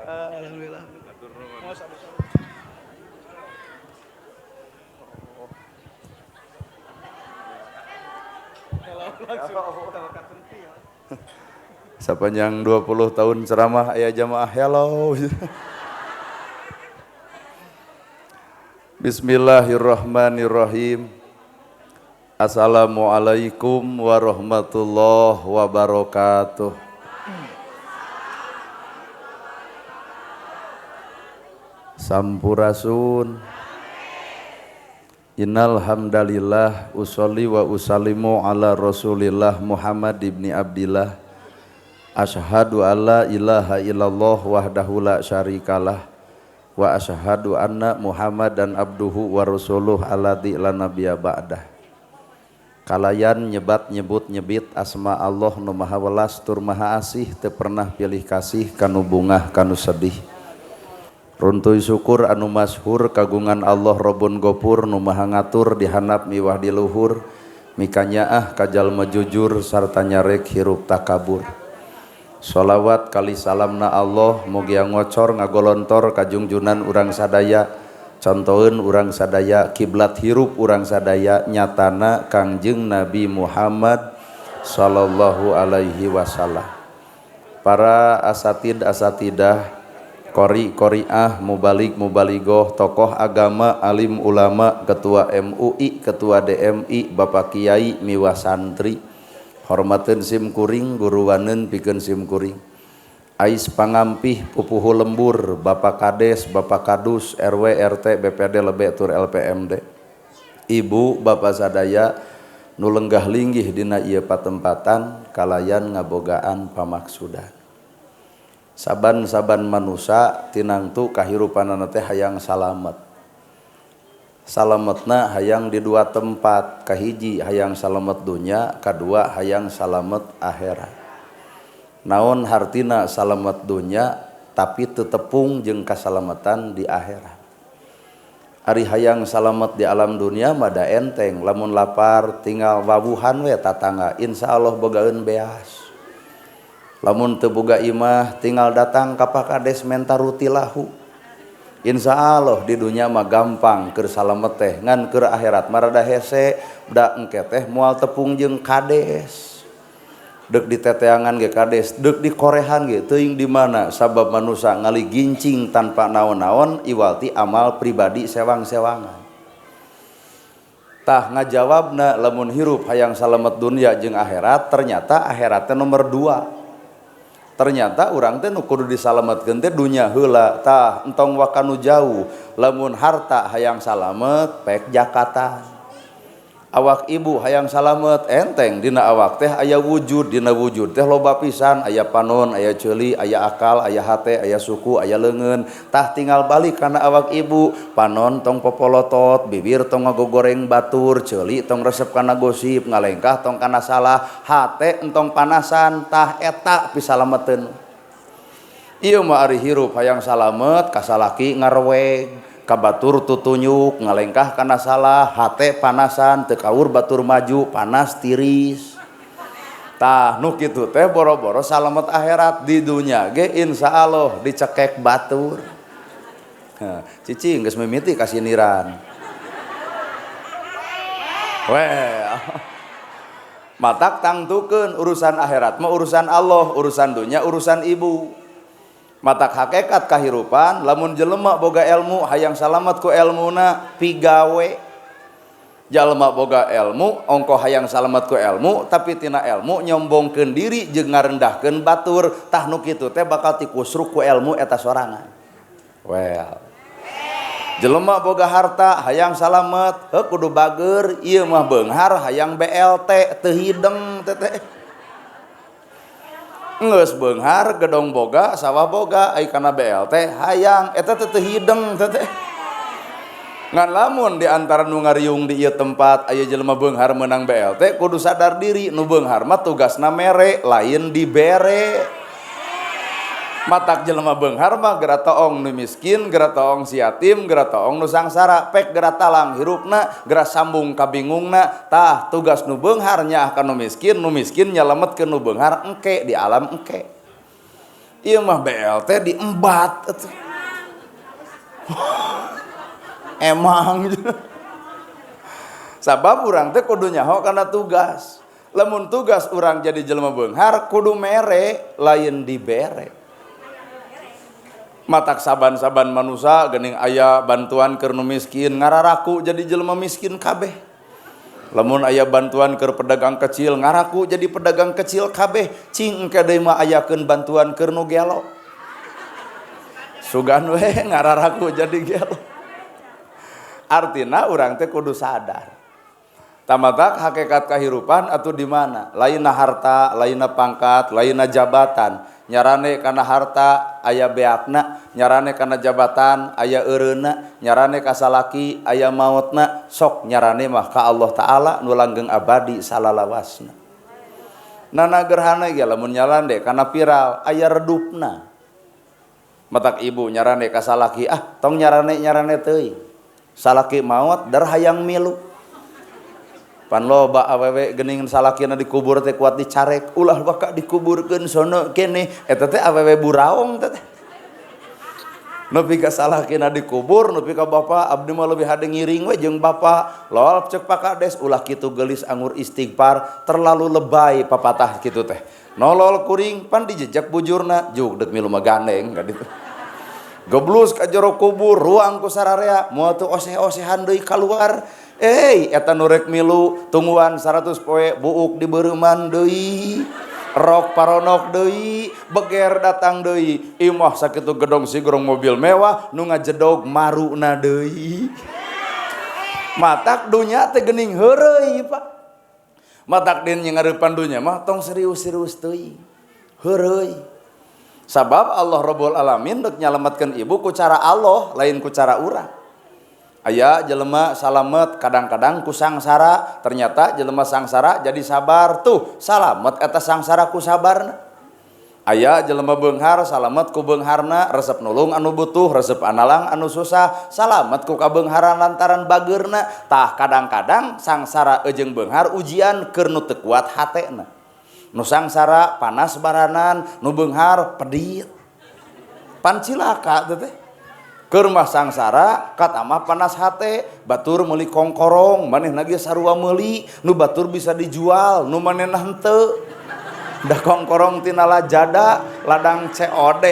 Alhamdulillah. Sepanjang 20 tahun ceramah aya jamaah hello. Bismillahirrahmanirrahim. Assalamualaikum warahmatullahi wabarakatuh. Sampurasun. Innal hamdalillah usolli wa usallimu ala Rasulillah Muhammad ibni Abdillah. Asyhadu alla ilaha illallah wahdahu la syarikalah wa asyhadu anna Muhammadan abduhu wa rasuluh alladzi la nabiyya ba'dah. Kalayan nyebat nyebut nyebit asma Allah nu maha welas tur maha asih teu pernah pilih kasih kanu bungah kanu sedih. Runtuy syukur anu masyhur kagungan Allah Robun Gopur nu maha ngatur dihanap miwah di luhur mikanyaah ka jalma jujur sarta nyarek hirup takabur. Sholawat kali salamna Allah mugia ngocor ngagolontor kajungjunan urang sadaya contoheun urang sadaya kiblat hirup urang sadaya nyatana Kangjeng Nabi Muhammad sallallahu alaihi wasallam. Para asatid asatidah, qori qoriah, mubalik mubaligoh, tokoh agama, alim ulama, ketua MUI, ketua DMI, bapak kiai miwah santri, hormateun sim kuring, guruwaneun pikeun sim kuring. Ais pangampih pupuhu lembur, bapak kades, bapak kadus, RW, RT, BPD, lebek tur LPMD. Ibu, bapak sadaya nu lenggah linggih dina ieu patempatan kalayan ngabogaan pamaksudan. Saban-saban manusa tinangtu kahirupanana teh hayang salamet. Salametna hayang di dua tempat, kahiji hayang salamet dunya, kadua hayang salamet akhirat. Naon hartina salamet dunya tapi tetepung jeung kasalamatan di akhirat. Ari hayang salamet di alam dunia mah da enteng, lamun lapar tinggal wawuhan we tatangga, insyaallah bogaeun beas. Lamun teu boga imah tinggal datang ka Pak Kades menta ruti lahu. Insyaallah di dunia mah gampang keur salamet teh, ngan keur akhirat mah rada hese, da engke teh moal tepung jeung kades. Deuk diteteangan ge kades, deuk dikorehan ge teuing di mana sabab manusa ngaligincing tanpa naon-naon iwal ti amal pribadi sewang-sewangan. Tah ngajawabna lamun hirup hayang salamet dunia jeung akhirat, ternyata akhiratnya nomor 2. Ternyata urang teh nu kudu disalametkeun teh dunya heula. Tah entong wakanu jauh, lamun harta hayang salamet pek jakatan. Awak ibu hayang salamet enteng dina awak teh aya wujud, dina wujud teh loba pisan, aya panon, aya ceuli, aya akal, aya hate, aya suku, aya leungeun. Tah tinggal balik kana awak ibu, panon tong popolotot, bibir tong ngagogoreng batur, ceuli tong resep kana gosip, ngalengkah tong kana salah, hate entong panasan, tah eta pisalameteun. Ieu mah ari hirup hayang salamet kasalaki ngarweg, kabatur tutunyuk, ngalengkah kana salah, hate panasan, teu kaur batur maju, panas tiris. Tah nu kitu teh boro-boro salamet akhirat di dunya ge insyaallah dicekek batur. Cicing geus mimiti kasiniran. Weh. Matak tangtukeun urusan akhirat mah urusan Allah, urusan dunya urusan ibu. Matak hakikat kahirupan lamun jelema boga ilmu hayang salamet ku elmuna pigawe. Jelema boga ilmu ongko hayang salamet ku ilmu tapi tina ilmu nyombongkeun diri jeung ngarendahkeun batur, tah nu kitu teh bakal tikusruk ku ilmu eta sorangan. Well. Jelema boga harta hayang salamet heuh kudu bager, ieu mah beunghar hayang BLT teu hideng teh. Geus beunghar gedong boga sawah boga ai kana BLT hayang eta teh teu hideng teh. Ngan lamun di antara nu ngariung di ieu tempat aya jelema beunghar meunang BLT kudu sadar diri nu beunghar mah tugasna mere lain dibere. Matak jelema beunghar mah geura toong nu miskin, geura toong si yatim, geura toong nu sangsara, pek geura talang hirupna, geura sambung kabingungna. Tah tugas nu beunghar nyaah ka nu miskin nyalametkeun nu beunghar engke di alam engke. Ieu mah BLT diembat atuh. Emang sabab urang teh kudu nyaho kana tugas. Lamun tugas urang jadi jelema beunghar kudu mere lain dibere. Matak saban-saban manusa geuning aya bantuan keur nu miskin ngararaku jadi jelema miskin kabeh. Lamun aya bantuan keur pedagang kecil ngaraku jadi pedagang kecil kabeh. Cing engke deui mah ayakeun bantuan keur nu gelo. Sugan we ngararaku jadi gelo. Artina urang teh kudu sadar. Tamatak hakikat kahirupan atuh di mana? Lainna harta, lainna pangkat, lainna jabatan. Nyarane kana harta aya beakna, nyarane kana jabatan aya eureunna, nyarane ka salaki aya maotna, sok nyarane mah ka Allah Ta'ala nu langgeng abadi salalawasna. Nana gerhana ge lamun nyalande kana viral aya redupna. Matak ibu nyarane ka salaki, ah tong nyarane-nyarane teuing. Salaki maot dar hayang milu. Pan loba awewe geuning salakina dikubur teh kuat dicarek, ulah baka dikuburkeun sono kene, eta teh awewe buraong teh. Nepi ka salakina dikubur, nepi ka bapa abdi mah leuwih hade ngiring we jeung bapa. Lol cek Pak Kades ulah kitu geulis angur istighfar, terlalu lebay papatah kitu teh. Nolol kuring pan dijejak bujurna, juk deuk milu mah gandeng ka ditu. Geblus ka jero kubur, ruang ku sararea, moal teu oseh-osehan deui kaluar. Eta nu rek milu tungguan 100 poe buuk dibeureuman deui, rok paronok deui, beger datang deui, imah sakitu gedong sigrong mobil mewah nu ngajedog maruna deui. Matak dunya teh geuning heureuy, Pak. Matak din ngarepan dunya mah tong serius-serius teuing. Heureuy. Sabab Allah Rabbul Alamin rek nyalametkeun ibu ku cara Allah, lain ku cara urang. Aya jelema salamet kadang-kadang ku sangsara, ternyata jelema sangsara jadi sabar tuh, salamet eta sangsara ku sabarna. Aya jelema beunghar salamet ku beungharna, resep nulung anu butuh, resep analang anu susah, salamet ku kabeungharan lantaran bageurna. Tah kadang-kadang sangsara jeung beunghar ujian keur nu teu kuat hatena. Nu sangsara panas baranan, nu beunghar pedit. Pan cilaka teh. Keur mah sangsara katamah panas hate, batur meuli kongkorong, manehna ge sarua meuli, nu batur bisa dijual, nu manehna henteu. Da kongkorong tina lajada, ladang COD.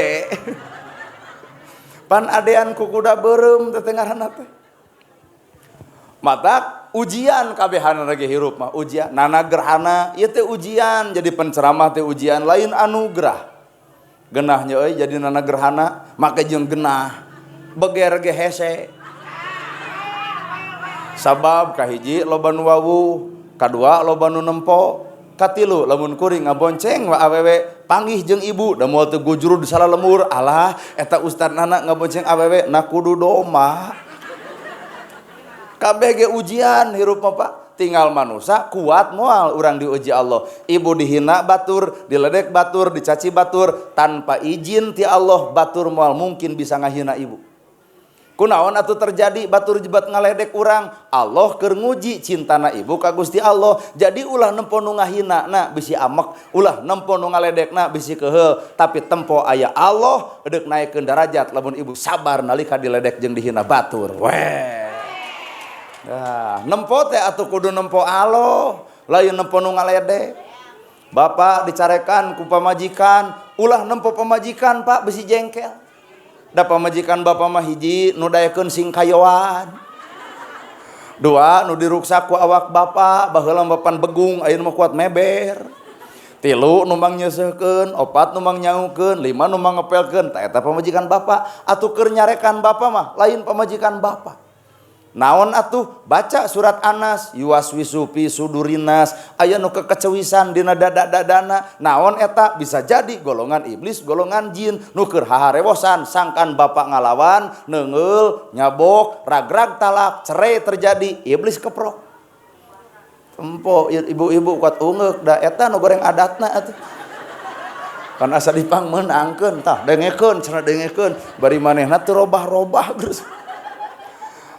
Pan adean ku kuda beureum teh ngaranna teh. Matak ujian kabehanana ge hirup mah ujian, nana gerhana ieu teh ujian, jadi penceramah teh ujian lain anugerah. Genahnya euy jadi nana gerhana make jeung genah. Beger ge hese. Sabab kahiji loba nu wawuh, kadua loba nu nempo, katilu lamun kuring ngabonceng wa awewe panggih jeung ibu da moal teu gujurud salah lemur, alah eta ustadnana ngabonceng awewe na kudu doma. Kabeh ge ujian hirup mah Pak. Tinggal manusia kuat moal urang diuji Allah. Ibu dihina batur, diledek batur, dicaci batur, tanpa izin ti Allah batur moal mungkin bisa ngahina ibu. Kunaon atuh terjadi batur jebat ngaledek urang, Allah keur nguji cintana ibu ka Gusti Allah. Jadi ulah nempo nu ngahina na bisi amek, ulah nempo nu ngaledekna bisi keheul, tapi tempo aya Allah deuk naekkeun darajat lamun ibu sabar nalika diledek jeung dihina batur. Weh. Nah, nempo teh atuh kudu nempo Allah, lain nempo nu ngaledek. Bapak dicarekan ku pamajikan, ulah nempo pamajikan Pak bisi jengkel. Da pamajikan bapak mah hiji nu daekeun sing kayoan. Dua nu diruksak ku awak bapak, baheula bapan begung ayeuna mah kuat meber. Tilu nu mang nyeuseuhkeun, opat nu mang nyaukeun, lima nu mang ngepelkeun. Tah eta pamajikan bapak, atuh keur nyarekan bapak mah lain pamajikan bapak. Naon atuh baca surat Anas yuwaswisu fi sudurinas aya nu kekecewisan dina dada-dadana. Naon eta bisa jadi golongan iblis, golongan jin nu keur haharewosan sangkan bapak ngalawan, neungeul, nyabok, ragrag talak, cerai terjadi, iblis keprok. Tempo ibu-ibu kuat ungeuk da eta nu goreng adatna atuh. Kan asa dipangmeunangkeun tah dengekeun cenah dengekeun bari manehna teu robah-robah terus.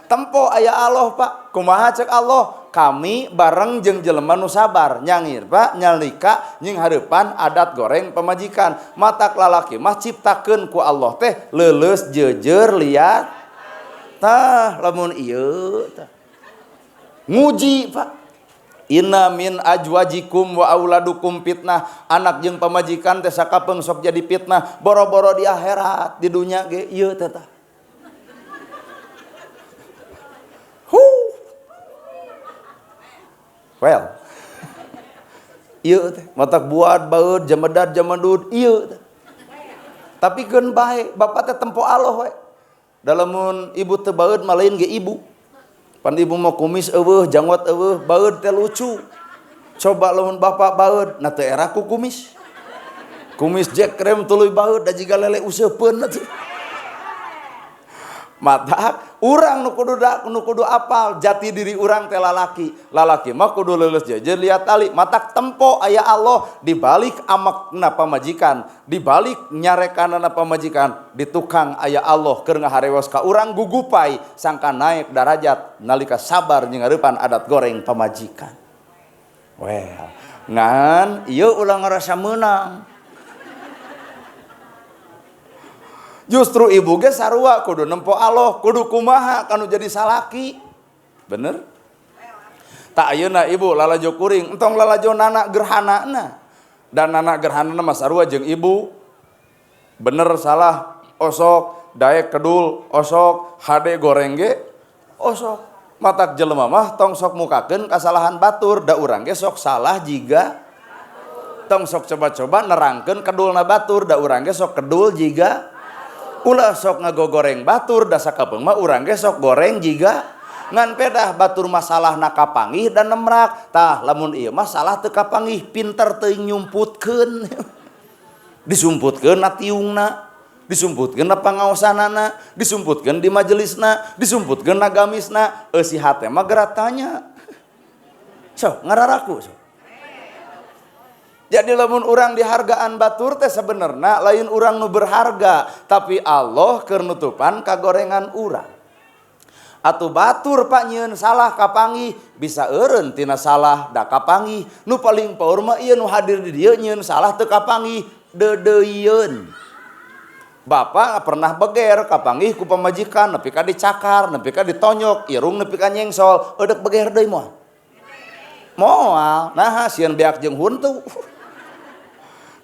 Tempo aya Allah Pak, kumaha cek Allah Kami bareng jeung jelema nu sabar nyangir Pak nyalika nying hareupan adat goreng pamajikan. Matak lalaki mah ciptakeun ku Allah teh leuleus jeujeur liat. Tah lamun ieu tah. Nguji Pak. Inna min ajwajikum wa auladukum fitnah. Anak jeung pamajikan teh sakapeung sok jadi fitnah, boro-boro di akhirat, di dunya ge ieu teh tah. Huh. Well. Ieu teh matak buat baeud jamedad jamedud ieu teh. Tapi keun bae, bapak teh tempo Allah we. Da lamun ibu teu baeud mah lain ge ibu. Pan ibu mah kumis eueuh, janggot eueuh, baeud teh lucu. Coba lamun bapak baeud, na teu era ku kumis. Kumis Jack krem tuluy baeud da jiga lele useupeun atuh. Matak urang nu kudu nu kudu apal jati diri urang teh lalaki. Lalaki mah kudu leuleus jeujeur liat tali. Matak tempo aya Allah di balik amakna pamajikan, di balik nyarekanana pamajikan, di tukang aya Allah keur ngaharewos ka urang gugupai sangka naik darajat nalika sabar jeung ngarepan adat goreng pamajikan. Well, ngan ieu ulah ngarasa meunang. Justru ibu ge sarua kudu nempo Allah, kudu kumaha kanu jadi salaki. Bener? Tak ayeuna ibu lalajo kuring, entong lalajo nana gerhanana. Dan nana gerhanana mah sarua jeung ibu. Bener salah osok, daek kedul osok, hade goreng ge osok. Matak jelema mah tong sok mukakeun kasalahan batur, da urang ge sok salah jiga. Tong sok coba-coba nerangkeun kedulna batur, da urang ge sok kedul jiga. Ulah sok ngagogoreng batur da sakapeung mah urang ge sok goreng jiga ngan pedah batur masalah na kapanggih dan nemrak. Tah lamun ieu mah salah teu kapanggih, pinter teuing nyumputkeun. Disumputkeun na tiungna, disumputkeun na pangaosanana, disumputkeun di majelisna, disumputkeun na gamisna, eusi hate mah geratanya. Sok ngararaku sok. Jadi lamun urang dihargaan batur teh sebenarnya lain urang nu berharga, tapi Allah keur nutupan kagorengan urang. Atuh batur Pak nyieun salah kapanggih, bisa eureun tina salah da kapanggih. Nu paling paur mah ieu nu hadir di dieu nyieun salah teu kapanggih, deudeuieun. Bapak pernah beger kapanggih ku pamajikan nepi ka dicakar, nepi ka ditonyok, irung nepi ka nyengsol, eudek beger deui moal. Moal, naha sieun beak jeung huntu.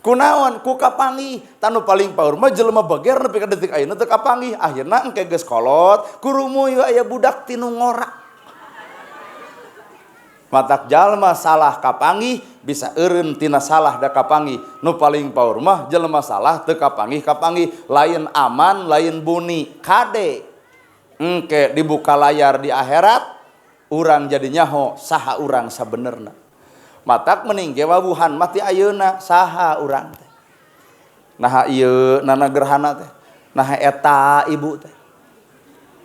Kunaon ku kapanggih, tanu paling paur mah jelema beger nepi ka detik ayeuna teu kapanggih, akhirna engke geus kolot, kurumuy aya budak tinu ngora. Matak jalma salah kapanggih bisa eureun tina salah da kapanggih. Nu paling paur mah jelema salah teu kapanggih-kapanggih, lain aman lain buni, kade. Engke dibuka layar di akhirat, urang jadi nyaho saha urang sabenerna. Matak mending ge wawuhan mati ayeuna saha urang teh. Naha ieu nana gerhana teh, naha eta ibu teh.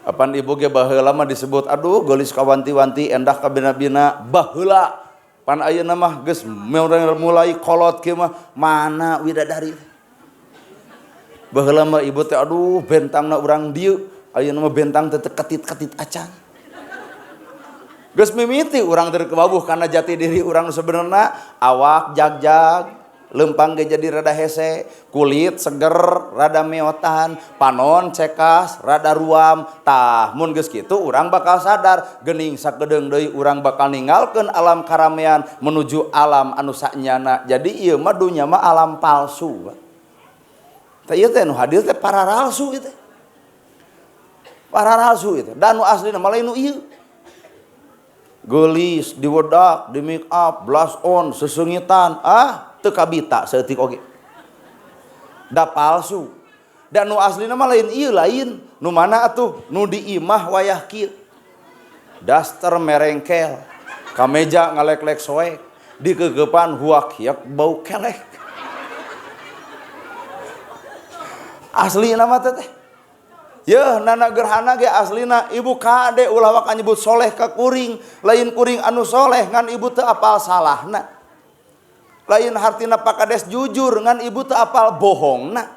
Apan ibu ge baheula mah disebut aduh geulis kawanti-wanti endah kabina-bina baheula. Pan ayeuna mah geus mulai kolot kieu mah mana widadari teh. Baheula mah ibu teh aduh bentangna urang dieu, ayeuna mah bentang teh ketit-ketit acan. Geus mimiti urang teu kewawuh kana jati diri urang nu sebenarna, awak jag-jag, lempang ge jadi rada hese, kulit seger rada meotan, panon cekas rada ruam. Tah mun geus kitu urang bakal sadar geuning sakedeung deui urang bakal ninggalkeun alam karamean menuju alam anu sanyana. Jadi ieu mah dunya mah alam palsu. Tah ieu teh nu hadir teh pararalsu ieu teh. Pararalsu ieu teh. Da nu aslina mah lain nu ieu. Geulis, diwedak, di make up, blush on, sesengitan, ah teu kabita saeutik oge. Da palsu. Da nu aslina mah lain ieu lain, nu mana atuh? Nu di imah wayah kieu. Daster merengkel, kameja ngalek-lek soek, dikegepan huak hiak bau kelek. Aslina mah teh. Yeuh nana gerhana ge aslina ibu kade ulah waka nyebut soleh ka kuring, lain kuring anu soleh ngan ibu teu apal salahna. Lain hartina pakades jujur ngan ibu teu apal bohongna.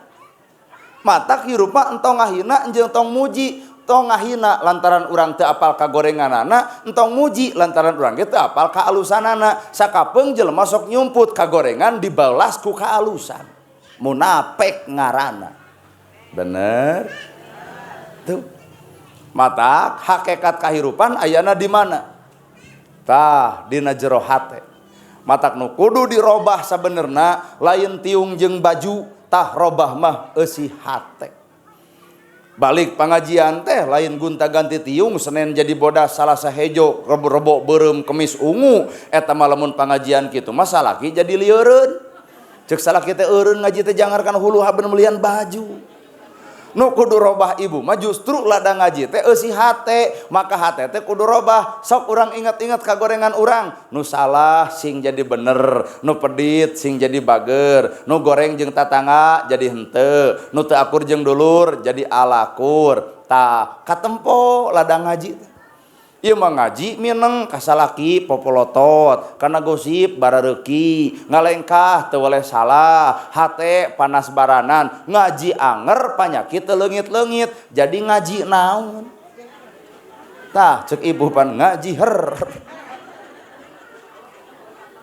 Matak hirup mah entong ngahina jeung tong muji, Tong ngahina lantaran urang teu apal kagorenganana, entong muji lantaran urang ge teu apal kaalusanana. Sakapeung jelema sok nyumput kagorengan dibalas ku kaalusan. Munafik ngaranna. Bener? Tuh. Mata hakikat kahirupan ayana di mana? Tah dina jero hate. Matak nu kudu dirobah sabenerna lain tiung jeung baju, tah robah mah eusi hate. Balik pengajian teh lain gonta-ganti tiung, Senin jadi bodas, Salasa hejo, rebo beureum, Kemis ungu. Eta mah lamun pengajian kitu mah salaki jadi lieureun. Ceuk salaki teh eureun ngaji teh jangarkan hulu haben melian baju. Nu kudu robah ibu mah justru ladang ngaji teh eusi hate, maka hate teh kudu robah. Sok urang ingat-ingat kagorengan urang, nu salah sing jadi bener, nu pedit sing jadi bager, nu goreng jeung tatangga jadi henteu, nu teu akur jeung dulur jadi alakur. Tah katempo ladang ngaji teh. Ieu mah ngaji mineng ka salaki popolotot, kana gosip barareuki, ngalengkah teu weleh salah, hate panas baranan, ngaji anger panyakit teu leungit-leungit, jadi ngaji naon? Tah ceuk ibu pan ngaji her.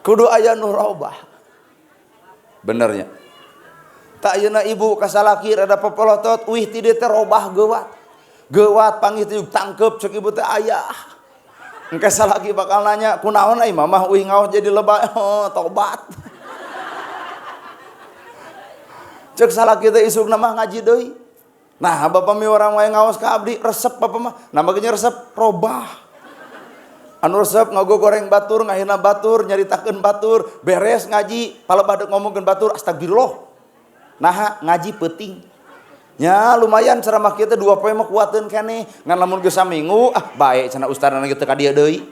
Kudu aya nu robah. Benernya. Tak ayeuna ibu ka salaki rada popolotot, uih ti dieu teh robah geuwat. Gewat panggih teh tangkep cek ibu teh ayah. Engke salaki bakal nanya, kunaon ai mamah uih ngaos jadi lebay, oh, tobat. Cek salaki teh isukna mah ngaji deui. Nah, bapak mi orang wae ngaos ka abdi, resep bapak mah. Nah, makanya resep robah. Anu resep ngagogoreng batur, ngahina batur, nyaritakeun batur, beres ngaji, palebah deuk ngomongkeun batur, astagfirullah. Naha ngaji peuting. Ya lumayan ceramah kita 2 poe mah kuateun keneh. Ngan lamun geus saminggu, ah bae cenah ustadna kitu ka dieu deui.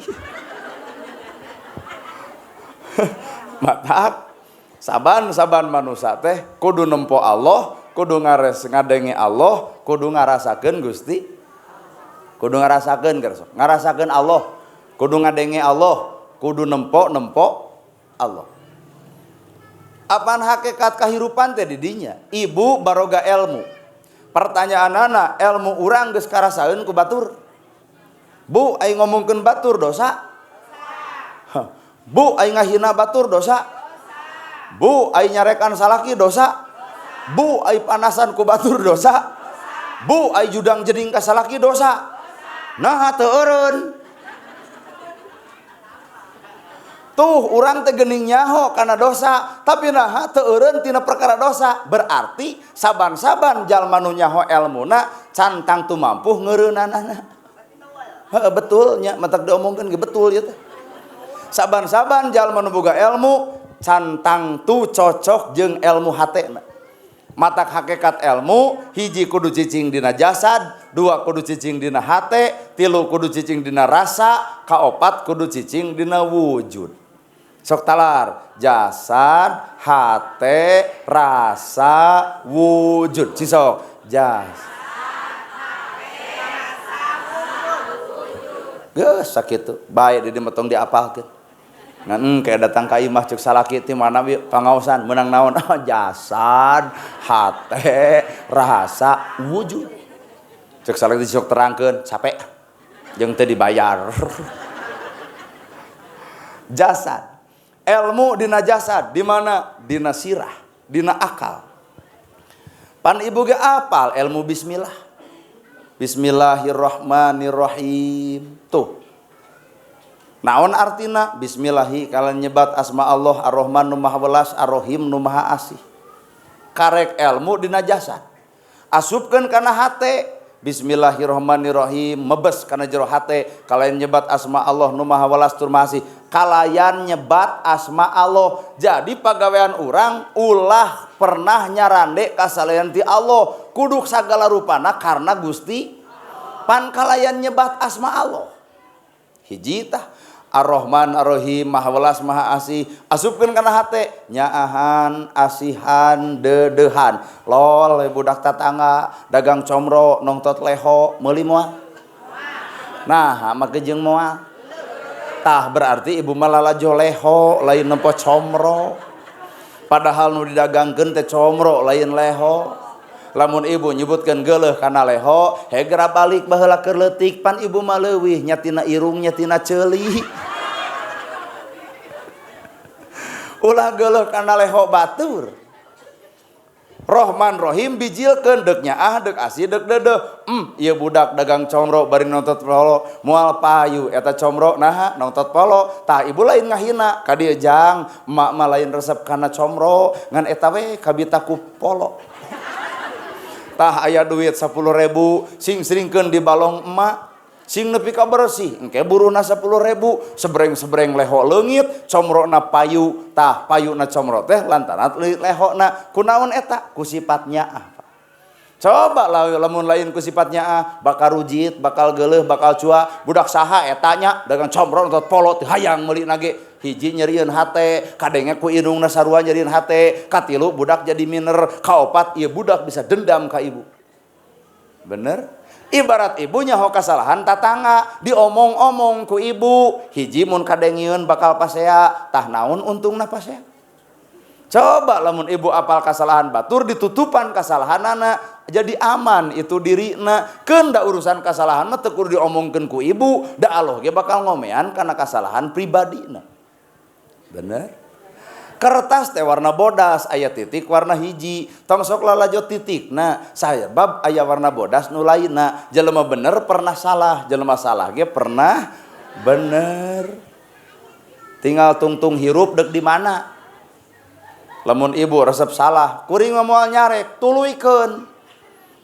Matak saban-saban manusa teh kudu nempo Allah, kudu ngares ngadenge Allah, kudu ngarasakeun Gusti. Kudu ngarasakeun keur sok. Ngarasakeun Allah, kudu ngadenge Allah, kudu nempo-nempo Allah. Apaan hakikat kahirupan teh di dinya? Ibu baroga ilmu. Pertanyaanana ilmu urang geus karasaeun ku batur. Bu aing ngomongkeun batur dosa? Dosa. Bu aing ngahina batur dosa? Dosa. Bu aing nyarekan salaki dosa? Dosa. Bu aing panasan ku batur dosa? Dosa. Bu aing judang jeding ka salaki dosa? Dosa. Nah teu eureun. Tuh urang teh geuning nyaho kana dosa, tapi naha teu eureun tina perkara dosa. Berarti saban-saban jalma nu nyaho elmuna can tangtu mampu ngeureunanana. Heeh betul nya, matak diomongkeun ge betul ieu teh. Saban-saban jalma nu boga elmu can tangtu cocok jeung elmu hatena. Matak hakikat elmu hiji kudu cicing dina jasad, 2 kudu cicing dina hate, 3 kudu cicing dina rasa, 4 kudu cicing dina wujud. Sok talar jasad, hate, rasa, wujud. Cisok jas. Geus sakitu. Bae di metong diapalkeun. Ngan kayak datang ka imah ceuk salaki ti mana bi pangaosan meunang naon? Jasad, hate, rasa, wujud. Ceuk salaki sok terangkeun, capek jeung teu dibayar. Jasad. Ilmu dina jasad, di mana? Dina sirah, dina akal. Pan ibu ge apal ilmu bismillah. Bismillahirrahmanirrahim. Tuh. Naon artina? Bismillahi kalian nyebat asma Allah Ar-Rahman nu Maha Welas, Ar-Rahim nu Maha Asih. Karek ilmu dina jasad. Asupkeun kana hate. Bismillahirrahmanirrahim mebes kana jero hate kalayan nyebat asma Allah nu Maha Welas tur Maha Asih. Kalayan nyebat asma Allah. Jadi pagawean urang ulah pernah nyarande kasalayan ti Allah. Kudu sagala rupana karena Gusti pan kalayan nyebat asma Allah. Hiji tah Ar-Rahman Ar-Rahim Maha Welas Maha Asih. Asupkeun kana hate nyaahan asihan dedehan. Lol budak tatangga dagang comro nongtot leho meuli moal. Nah, make jeung moal. Tah berarti ibu mah lalajo leho lain nempo comro. Padahal nu didagangkeun teh comro lain leho. Lamun ibu nyebutkeun geuleuh kana leho, hegera balik baheula keur leutik pan ibu mah leuwih nya tina irung nya tina ceuli. Ulah geuleuh kana leho batur. Rohman Rohim bijilkeun deuk nyaah deuk asih deuk deudeuh. Ieu budak dagang comro bari nontot polo, moal payu eta comro naha nontot polo. Tah ibu lain ngahina ka dieu jang, emak mah lain resep kana comro, ngan eta we kabita ku polo. Tah aya duit 10.000 sing seringkeun di balong emak. Sing nepi ka bersih, engke buruhna 10.000, sebreng-sebreng leho leungit, comrona payu, tah payuna comro teh lantaran lehona. Kunaon eta? Ku sifatnya ah. Coba lah lamun lain ku sifatnya ah, bakal rujit, bakal geuleuh, bakal cua, budak saha eta nya dagang comro nonton polo teu hayang meuli nage. Hiji nyerieun hate, kadenge ku indungna sarua nyerieun hate, katilu budak jadi miner, kaopat ieu budak bisa dendam ka ibu. Bener? Ibarat ibunya ho kasalahan tatangga diomong-omong ku ibu, hiji mun kadengieun bakal pasea, tah naon untungna pasea. Coba lamun ibu apal kasalahan batur ditutupan kasalahanana jadi aman itu dirina. Keun da urusan kasalahan mah teu kudu diomongkeun ku ibu, da Allah ge bakal ngomean kana kasalahan pribadina. Bener? Kertas teh warna bodas aya titik warna hiji, tong sok lalajo titikna, sabab aya warna bodas nu lainna. Jelema bener pernah salah, jelema salah ge pernah bener. Tinggal tungtung hirup deuk di mana. Lamun ibu resep salah, kuring mah moal nyarek, tuluykeun.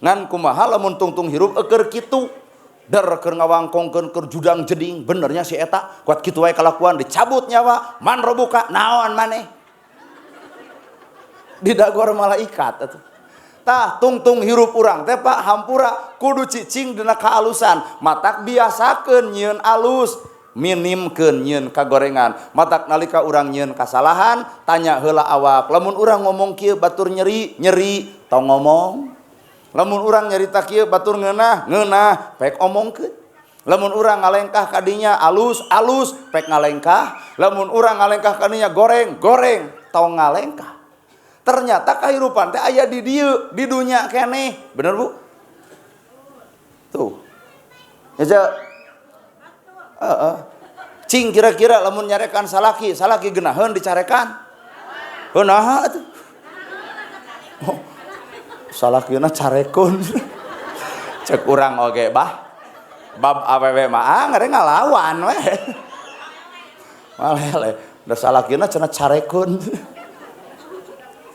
Ngan kumaha lamun tungtung hirup eukeur kitu. Der keur ngawangkongkeun keur judang jeding, benernya si eta kuat kitu wae kalakuan dicabut nyawa, man robuka naon maneh. Didagor malaikat atuh. Tah tungtung hirup urang teh Pak hampura kudu cicing dina kaalusan, matak biasakeun nyieun alus, minimkeun nyieun kagorengan. Matak nalika urang nyieun kasalahan, tanya heula awak. Lamun urang ngomong kieu batur nyeri, nyeri tong ngomong. Lamun urang nyarita kieu batur ngeunah, ngeunah pek omongkeun. Lamun urang ngalengkah kadinya alus, alus pek ngalengkah. Lamun urang ngalengkah kadinya goreng, goreng tong ngalengkah. Ternyata kehidupan teh aya di dieu, di dunya keneh. Bener Bu? Tuh. Ya cing kira-kira lamun nyarekan salaki, salaki geunaheun dicarekan. Heuh naha atuh. Oh, salakina carekun. Cek urang oge bah. Bab awewe mah ah ngere ngalawan we. Malele, da salakina cenah carekun.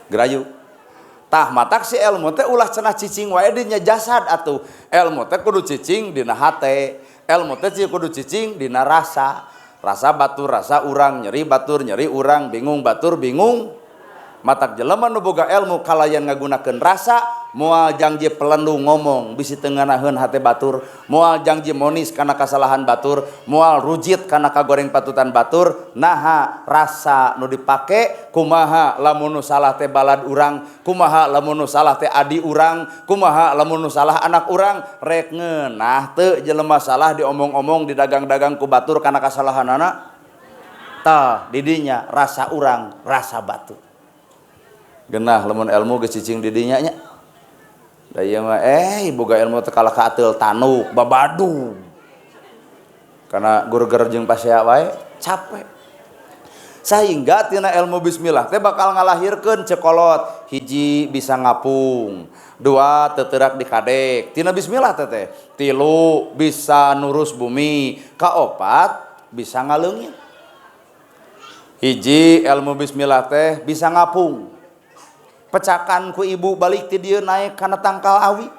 Gerayu. Tah matak si ilmu teh ulah cenah cicing wae dina jasad atuh. Ilmu teh kudu cicing dina hate. Ilmu teh kudu cicing dina rasa. Rasa batur rasa urang, nyeri batur nyeri urang, bingung batur bingung. Matak jelema nu boga ilmu kalayan ngagunakeun rasa, moal jangji pelendung ngomong bisi teu nganaheun hate batur, moal jangji monis kana kasalahan batur, moal rujit kana kagoreng patutan batur. Naha rasa nu dipake kumaha lamun nu salah teh balad urang, kumaha lamun nu salah teh adi urang, kumaha lamun nu salah anak urang, rek ngeunah teu jelema salah diomong-omong didagang-dagang ku batur kana kasalahanana. Tah didinya rasa urang, rasa batur. Genah lamun ilmu geus cicing di dinya nya. Da ieu mah boga ilmu teh kalah ka ateul tanuk babadu. Karena gurger jeung pasea wae capek. Sehingga tina ilmu bismillah teh bakal ngalahirkeun cekolot, hiji bisa ngapung, dua teuterak di kadek. Tina bismillah teh teh, tilu bisa nurus bumi, kaopat bisa ngaleungit. Hiji ilmu bismillah teh bisa ngapung. Pecakan ku ibu balik ti dieu naik kana tangkal awi.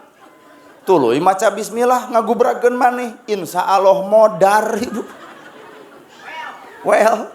Tuluy maca bismillah ngagubrakeun maneh, insyaallah modar ibu. Well,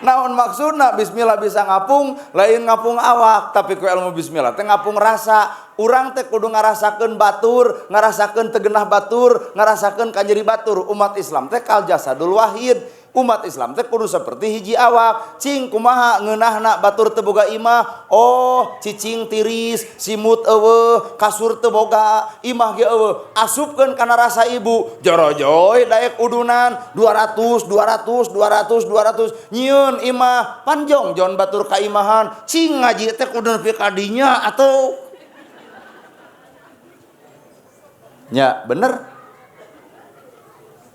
naon maksudna bismillah bisa ngapung, lain ngapung awak, tapi ku ilmu bismillah teh ngapung rasa. Urang teh kudu ngarasakeun batur, ngarasakeun tegenah batur, ngarasakeun kanyeri batur. Umat Islam teh kal jasadul wahid. Umat Islam teh kudu seperti hiji awak. Cing kumaha ngeunahna batur teu boga imah? Oh, cicing tiris, simut eueuh, kasur teu boga, imah ge eueuh. Asupkeun kana rasa ibu. Jorojoy daek udunan 200 200 200 200 nyieun imah. Panjong jon batur ka imahan. Cing ngaji teh kudu nepi ka dinya atuh. Nya bener.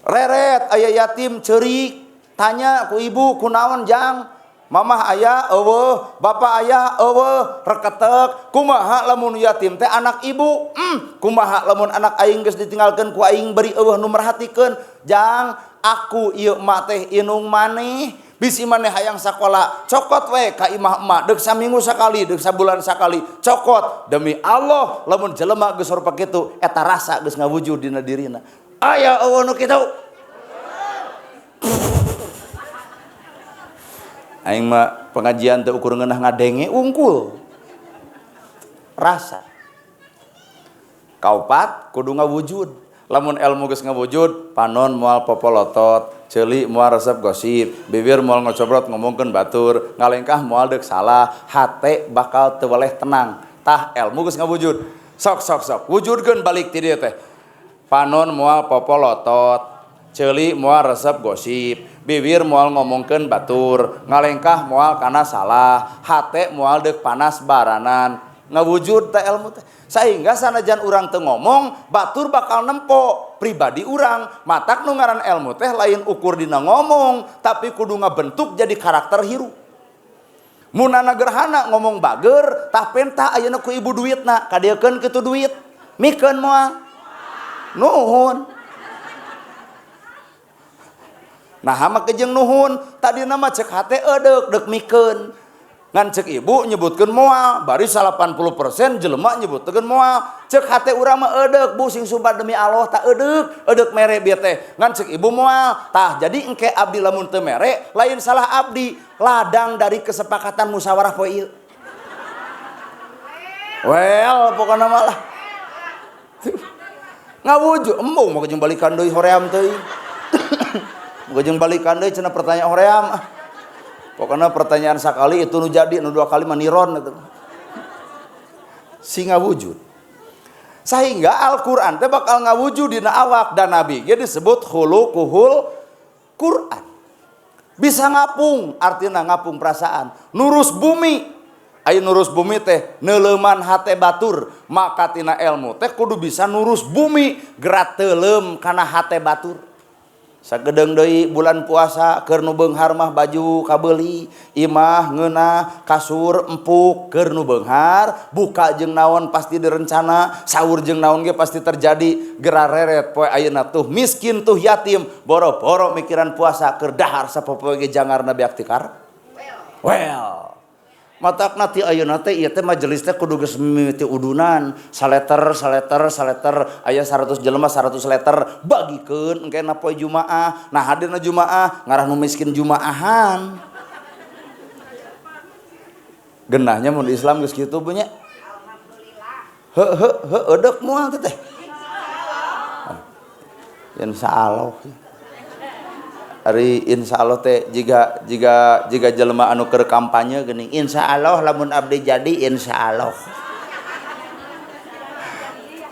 Reret aya yatim ceurik, tanya ku ibu kunaon jang? Mamah aya eueuh, bapak aya eueuh, reketek, kumaha lamun yatim teh anak ibu? Kumaha lamun anak aing geus ditinggalkeun ku aing beri eueuh nu merhatikeun? Jang, aku ieu emak teh inung maneh. Bisi maneh hayang sakola, cokot we ka imah emak, deuk saminggu sakali, deuk sabulan sakali, cokot. Demi Allah, lamun jelema geus rupa kitu, eta rasa geus ngawujud dina dirina. Aya eueuh nu kitu. Aing mah pengajian teu ukur ngeunah ngadenge unggul. Rasa. Kaopat kudu ngawujud. Lamun ilmu geus ngawujud, panon moal popolotot, ceuli moal resep gosip, bibir moal ngocobrot ngomongkeun batur, ngalengkah moal deuk salah, hate bakal teu weleh tenang. Tah ilmu geus ngawujud. Sok sok sok, wujudkeun balik ti dieu teh. Panon moal popolotot, ceuli moal resep gosip, bibir moal ngomongkeun batur, ngalengkah moal kana salah, hate moal deuk panas baranan. Ngawujud teh ilmu teh. Sehingga sanajan urang teu ngomong, batur bakal nempo pribadi urang. Matak nu ngaran ilmu teh lain ukur dina ngomong, tapi kudu ngabentuk jadi karakter hirup. Munana gerhana ngomong bager, tah penta ayeuna ku ibu duitna, kadieukeun kitu duit. Mikeun moal. Nuhun. Nah hama kejeng nuhun, tadi nama cek hate edeuk deuk mikeun. Ngan cek ibu nyebutkeun moal, bari 80% jelema nyebutkeun moal. Cek hate urang mah edeuk, bu sing sumpah demi Allah tak edeuk, edeuk mere bieu teh. Ngan cek ibu moal, tah jadi engke abdi lamun teu mere, lain salah abdi, ladang dari kesepakatan musyawarah poe ieu. Well, pokona mah lah. Ngawujud, embung mah jeung balikan deui hoream teuing. Jeung balikan deui cenah pertanyaan hoream. Pokoknya pertanyaan sakali itu nu jadi, nu dua kali mah niron itu. Si ngawujud. Sehingga Al-Qur'an teh bakal ngawujud dina awak dan nabi ge disebut khuluquhul Qur'an. Bisa ngapung, artinya ngapung perasaan. Nurus bumi. Ayo nurus bumi teh neuleuman hate batur, maka tina ilmu teh kudu bisa nurus bumi, gerat teuleum kana hate batur. Sagedeung deui bulan puasa keur nu beunghar mah baju kabeuli, imah ngeunah, kasur empuk keur nu beunghar, buka jeung naon pasti direncana, sahur jeung naon ge pasti terjadi, geura reret poe ayeuna tuh miskin tuh yatim, boro-boro mikiran puasa keur dahar sapopoe ge jangarna beak tikar. Well. Matakna ti ayeuna teh ieu teh majelis teh kudu geus mimiti udunan, saleter saleter saleter aya 100 jelema 100 leter bagikeun engkena poe Jumaah. Nah hadirna Jumaah ngarah nu miskin Jumaahan. Genahnya mun Islam geus kitu punya. Alhamdulillah. Heuh heuh heuh eudek moal teh teh. Insyaallah. Ari insyaallah teh jiga jiga jiga jelema anu keur kampanye geuning insyaallah lamun abdi jadi insyaallah.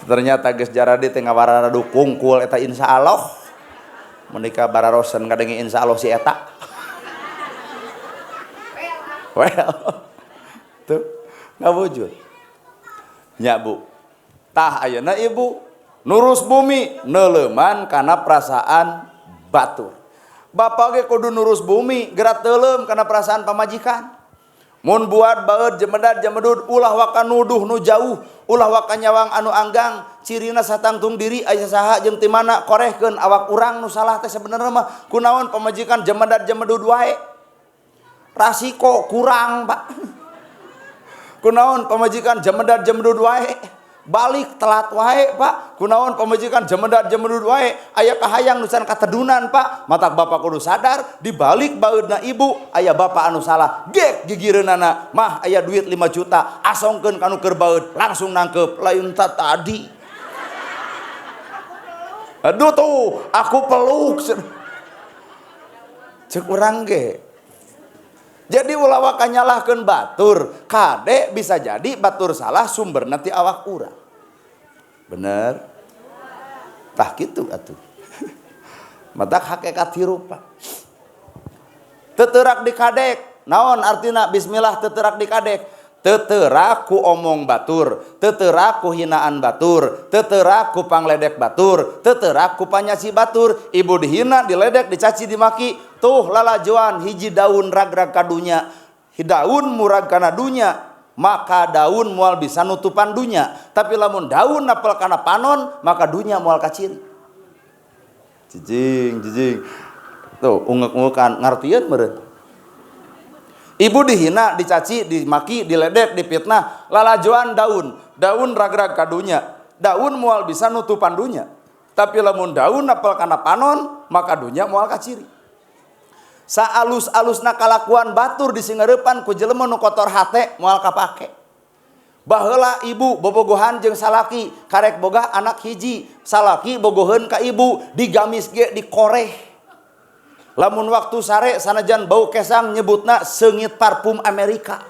Ternyata geus jaradi teh ngawararadu kungkul eta insyaallah. Menika bararosen ngadenge insyaallah si eta. Well. Tuh ngawujud. Nya Bu. Tah ayeuna ibu nurus bumi neuleuman kana perasaan batur. Bapak ge kudu nurus bumi, gerak teuleum kana perasaan pamajikan. Mun buat baeud jemedad jemedud ulah waka nuduh nu jauh, ulah waka nyawang anu anggang, cirina satangtung diri aya saha jeung ti mana korehkeun awak urang nu salah teh sebenarnya mah kunaon pamajikan jemedad jemedud wae. Rasiko kurang, Pak. Kunaon pamajikan jemedad jemedud wae. Balik telat wae Pak, kunaon pamajikan jemedad jemedud wae, aya kahayang nu can katedunan Pak, matak bapak kudu sadar dibalik baeudna ibu aya bapak anu salah, gek gigireunana mah aya duit 5 juta, asongkeun ka nu keur baeud, langsung nangkep, lain ta tadi. Aduh tuh, aku peluk. Cek urang ge. Jadi ulah waka nyalahkeun batur, kade bisa jadi batur salah sumberna ti awak urang. Bener? Tah kitu atuh. Matak hakikat hirup Pak. Teterak di kadek, naon artina bismillah teterak di kadek? Teu teurak ku omong batur, teu teurak ku hinaan batur, teu teurak ku pangledek batur, teu teurak ku panyaci batur. Ibu dihina, diledek, dicaci, dimaki. Tuh lalajoan hiji daun ragrag ka dunya, daun murag kana dunya, maka daun moal bisa nutupan dunya. Tapi lamun daun napel kana panon, maka dunya moal kaciri. Cicing, cicing. Tuh ungek-ungekan ngartieun meureun. Ibu dihina, dicaci, dimaki, diledek, dipitnah, lalajoan daun, daun ragrag ka dunya, daun moal bisa nutupan dunya. Tapi lamun daun napel kana panon, maka dunya moal kaciri. Saalus-alusna kalakuan batur disingareupan ku jelema nu kotor hate moal kapake. Baheula ibu bobogohan jeung salaki, karek boga anak hiji, salaki bogoheun ka ibu, digamis ge dikoreh. Lamun waktu sare sanajan bau kesang nyebutna seungit parfum Amerika.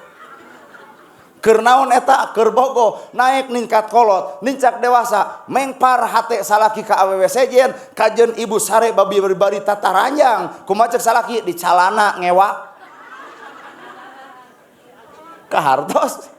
Keur naon eta? Keur bogoh, naik ningkat kolot, nincak dewasa, mengpar hate salaki ka awewe sejen, kajeun ibu sare babi bari tataranjang, kumaha cek salaki di calana ngewa. Kahartos.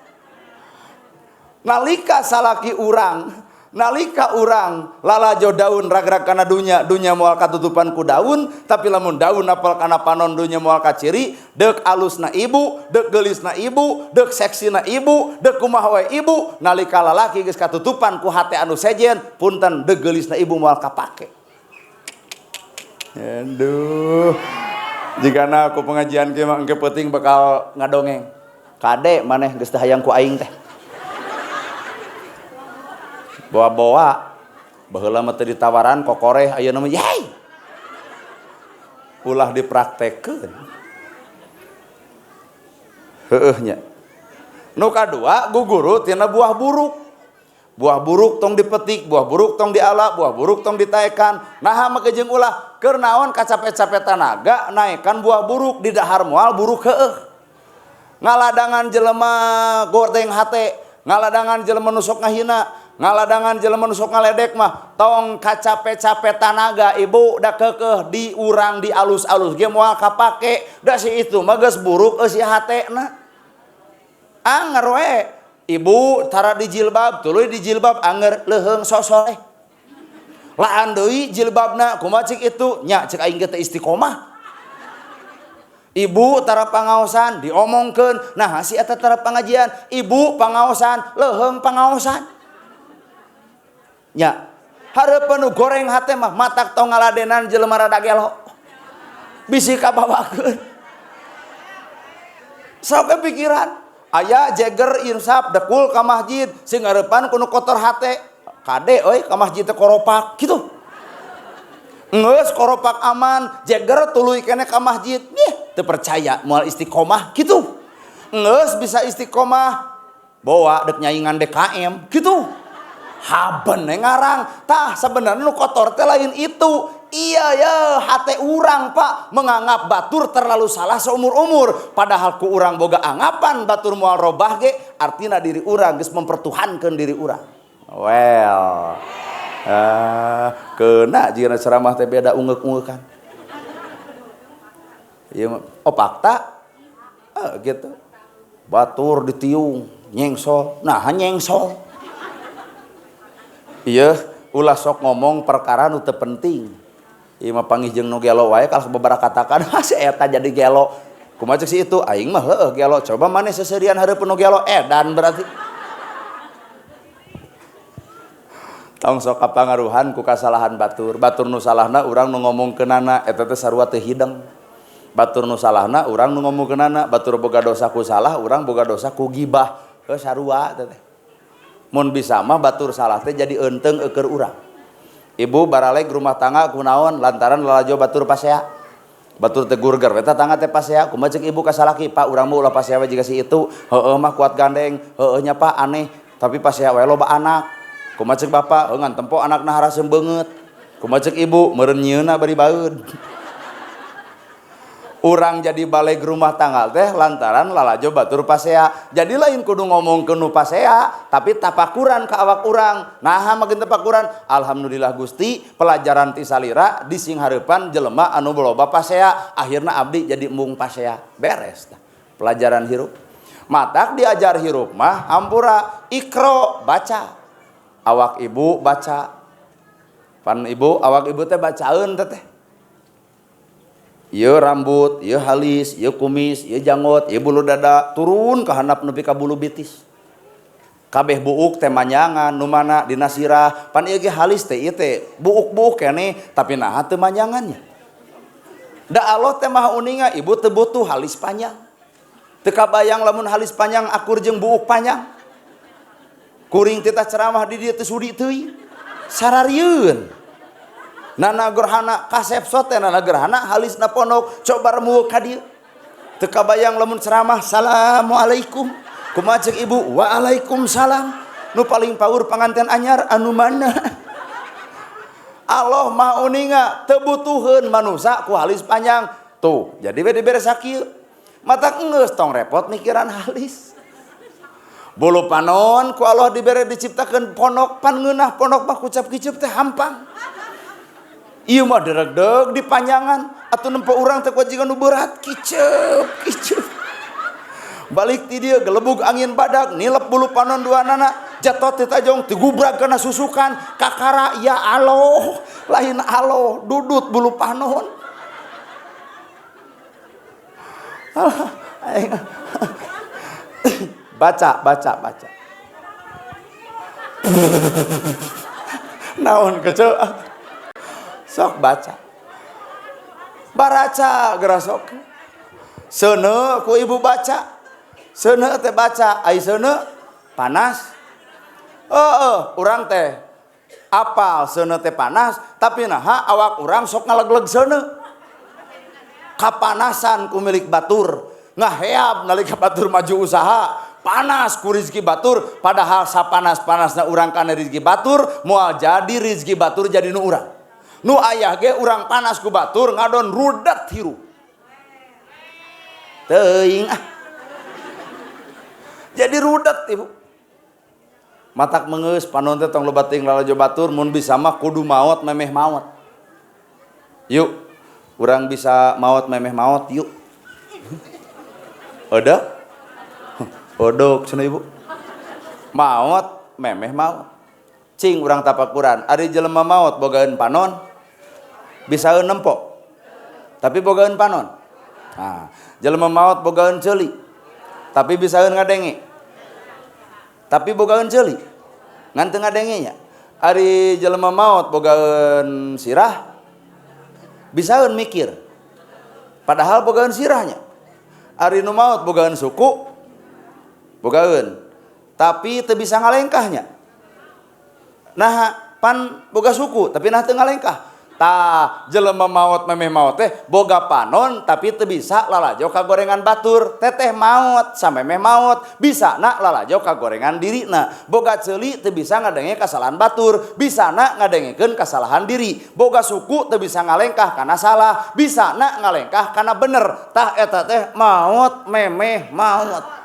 Nalika salaki urang, nalika urang lalajo daun ragrag kana dunya, dunya moal katutupan ku daun, tapi lamun daun napel kana panon dunya moal kaciri. Deuk alusna ibu, deuk geulisna ibu, deuk seksina ibu, deuk kumaha wae ibu, nalika lalaki geus katutupan ku hate anu sejen, punten deuk geulisna ibu moal kapake. Aduh, jigana aku pengajian kieu mah engke peuting bakal ngadongeng. Kade maneh geus teu hayang ku aing teh. Bawa-bawa baheula mah teu ditawaran kokoreh, ayeuna mah yey. Ulah dipraktekkeun. Heueuh nya. Nu kadua guguru tina buah buruk. Buah buruk tong dipetik, buah buruk tong diala, buah buruk tong ditaekan. Naha make jeung ulah? Keur naon kacape-cape tanaga naekan buah buruk di dahar moal buruk heueuh. Ngaladangan jelema gordeng hate, ngaladangan jelema nu sok ngahina, ngaladangan jelema nu sok ngaledek mah tong kacape-cape tanaga ibu da keukeuh di urang di alus-alus ge moal kapake, da si itu mah geus buruk eusi hatena. Anger we ibu tara dijilbab, tuluy dijilbab anger leuheung sosoleh. Laan deui jilbabna kumaha cik itu nya cek aing ge teu istiqomah. Ibu tara pangaosan diomongkeun, nah si eta tara pangajian, ibu pangaosan leuheung pangaosan. Nya hareupeun nu goreng hate mah matak tong ngaladenan jelema rada gelo. Bisi kabawakeun. Sok pikiran aya jeger insaf dekul ka masjid sing ngarepan ku nu kotor hate. Kade euy ka masjid teh koropak kitu. Geus koropak aman, jeger tuluy keneh ka masjid. Nih, teu percaya moal istiqomah kitu. Geus bisa istiqomah bawa dek nyaingan DKM kitu. Haben ngarang. Tah sebenarnya nu kotor teh lain itu. Iya ya hate urang pak menganggap batur terlalu salah seumur-umur. Padahal ku urang boga anggapan batur moal robah ge, artina diri urang geus mempertuhankeun diri urang. Well, kena jika ceramah teh beda ungek-ungekan. Iya, oh fakta, gitu. Batur ditiung, nyengsol, nah nyengsol. Iya, ulah sok ngomong perkara nu teu penting. Ieu mah panggih jeung nu gelo wae kalah beberapa katakan, ha si eta jadi gelo. Kumaha cek si itu? Aing mah heueuh gelo. Coba maneh seserian hareupeun nu gelo edan berarti. Tong sok kapangaruhan ku kasalahan batur. Batur nu salahna urang nu ngomongkeunana eta teh sarua teu hideng. Batur nu salahna urang nu ngomongkeunana, batur boga dosa ku salah, urang boga dosa ku gibah. Heuh sarua eta teh. Mun bisa mah batur salah teh jadi eunteng eueur urang. Ibu baraleg rumah tangga kunaon lantaran lalajo batur pasea. Batur teh gurger we tangga teh pasea. Kumaha ceuk ibu ka salaki, Pak urang mah ulah pasea we jiga si itu. Heueuh mah kuat gandeng, heueuh nya Pak aneh, tapi pasea we loba anak. Kumaha ceuk bapak, heuh ngan tempo anakna haraseum beungeut. Kumaha ceuk ibu, meureun nyieunna bari baeud. Urang jadi baleg rumah tangga teh lantaran lalajo batur pasea. Jadi lain kudu ngomong ke nu pasea, tapi tapakuran ka awak urang. Naha makin tapakuran? Alhamdulillah Gusti, pelajaran ti salira di sing hareupan jelema anu loba pasea, akhirna abdi jadi embung pasea. Beres tah. Pelajaran hirup. Matak diajar hirup mah hampura ikro baca. Awak ibu baca. Pan ibu awak ibu teh bacaeun teh. Ieu rambut, ieu halis, ieu kumis, ieu janggot, ieu bulu dada turun ka handap nepi ka bulu betis. Kabeh buuk teh manyangan nu mana dina sirah, pan ieu ge halis teh ieu teh buuk-buuk keneh tapi naha teu manyangannya. Da Allah teh maha uninga ibu teu butuh halis panjang. Teu kabayang lamun halis panjang akur jeung buuk panjang. Kuring teh ceramah di dieu teu sudi teuing. Sararieun. Nana gerhana kasep sote nana gerhana halisna pondok coba remuwek ka dieu. Teu kabayang lamun ceramah assalamualaikum. Kumaha ceuk ibu? Waalaikumsalam. Nu paling paur panganten anyar anu mana? Allah maha uninga teu butuheun manusa ku halis panjang. Tuh, jadi we dibere sakieu. Mata geus tong repot mikiran halis. Bulu panon ku Allah dibere diciptakeun pondok pan ngeunah pondok mah kucap kiceup teh hampang. Ieu mah deregdeg di panjangan atuh nempo urang teh kuajigan nu berat kiceup kiceup. Balik ti dieu gelebug angin badak nilep bulu panon duanana jatuh ti tajong tigubrag kana susukan kakara ya Allah lain Allah dudut bulu panon. Baca baca baca. Naon keceu sok baca. Baraca geura sok. Seuneu ku ibu baca. Seuneu teh baca, ai seuneu panas. Heeh, urang teh apal seuneu teh panas, tapi naha awak urang sok ngalegleg seuneu. Kapanasan ku milik batur, ngaheab nalika batur maju usaha, panas ku rizki batur, padahal sapanas-panasna urang kana rizki batur, moal jadi rizki batur jadi nu urang. Nu ayah ge urang panas ku batur ngadon rudet hirup. Teuing ah. Jadi rudet ibu. Matak mengeus panon teh tong loba teuing lalajo batur mun bisa mah kudu maot memeh maot. Yuk, urang bisa maot memeh maot yuk. Odok? Odok cenah ibu. Maot memeh maot. Cing urang tapakuran, ari jelema maot bogaeun panon bisaeun nempo. Tapi bogaeun panon. Nah, jelema maot bogaeun ceuli. Tapi bisaeun ngadenge. Tapi bogaeun ceuli. Ngan teu ngadenge nya. Ari jelema maot bogaeun sirah bisaeun mikir. Padahal bogaeun sirahnya. Ari nu maot bogaeun suku bogaeun. Tapi teu bisa ngalengkahnya. Nah, pan boga suku tapi nah teu ngalengkah. Tah jelema maot memeh maot teh boga panon tapi teu bisa lalajo ka gorengan batur. Teteh maot samemeh maot bisa na lalajo ka gorengan dirina. Boga ceuli teu bisa ngadenge kasalahan batur, bisa na ngadengekeun kasalahan diri. Boga suku teu bisa ngalengkah kana salah, bisa na ngalengkah kana bener. Tah eta teh maot memeh maot.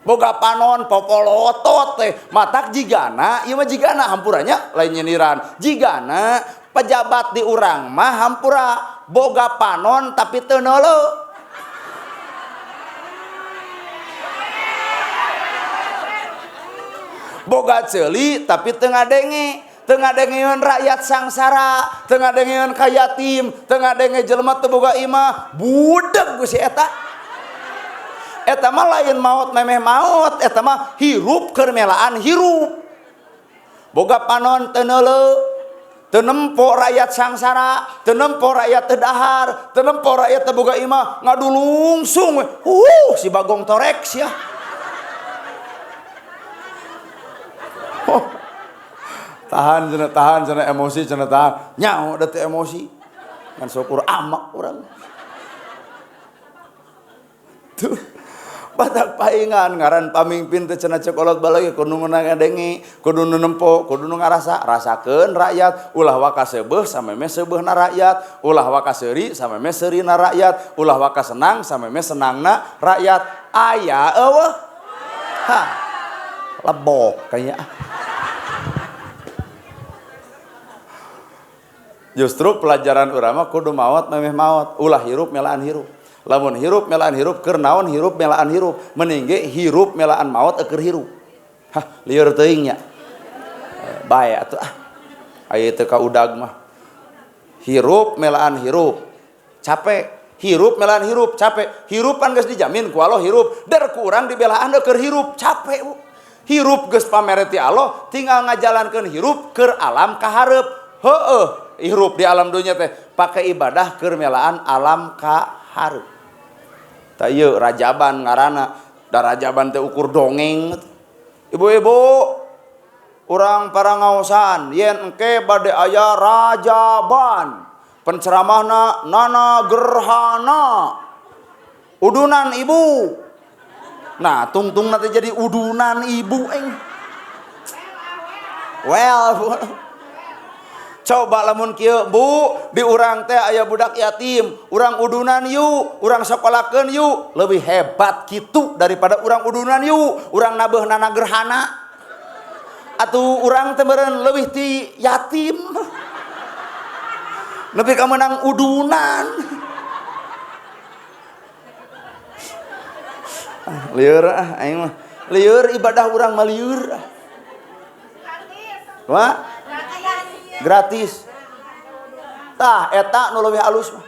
Boga panon popolotot teh matak jigana ieu mah jigana hampuranya lain nyindiran. Jigana pejabat di urang mah hampura boga panon tapi teu neuleu. Boga ceuli tapi teu ngadenge, teu ngadengeun rakyat sangsara, teu ngadengeun ka yatim, teu ngadenge jelema teu boga imah, budeg ku si eta. Eta mah lain maot memeh maot, eta mah hirup keur melaan hirup. Boga panon teu neuleu, teu nempo rakyat sangsara, teu nempo rakyat teu dahar, teu nempo rakyat teu boga imah, ngadulungsung we. Si Bagong torek sia. Oh. Tahan cenah emosi cenah tahan. Nyaho da teu emosi. Ngan syukur amak urang. Tuh. Batak paingan ngaran pamimpin teh cenah cek kolot balagi kudu ngadenge, kudu nu nempo, kudu nu ngarasa, rasakeun rakyat, ulah waka seubeuh samemeh seubeuhna rakyat, ulah waka seuri samemeh seurina rakyat, ulah waka senang samemeh senangna rakyat. Aya eueuh. Ha. Lebok kayaknya. Justru pelajaran urang mah kudu maot memeh maot, ulah hirup melaan hirup. Lamun hirup melaan hirup keur naon hirup melaan hirup mending ge hirup melaan maot keur hirup. Hah, lieur teuing nya. Bae atuh ah. Aya teu ka udag mah. Hirup melaan hirup. Capek. Hirup melaan hirup capek. Hirup pan geus dijamin ku Allah hirup. Der ku urang dibelaan keur hirup capek, Bu. Hirup geus pamere ti Allah, tinggal ngajalankeun hirup keur alam kahareup. Heueuh, hirup di alam dunya teh pake ibadah keur melaan alam kahareup. Tah ieu rajaban ngaranna, da rajaban teh ukur dongeng. Ibu-ibu, urang parangaosan yen engke bade aya rajaban. Penceramahna Nana Gerhana. Udunan ibu. Nah, tungtung nanti jadi udunan ibu eng. Well, coba lamun kieu Bu, di urang teh aya budak yatim, urang udunan yuk, urang sekolakeun yuk, lebih hebat kitu daripada urang udunan yuk, urang nabeuh Nana Gerhana. Atuh urang teh meureun leuwih ti yatim. Nepi ka meunang udunan. Lieur ah aing mah. Lieur ibadah urang mah lieur. Wah? Gratis. Tah eta nu leuwih alus mah.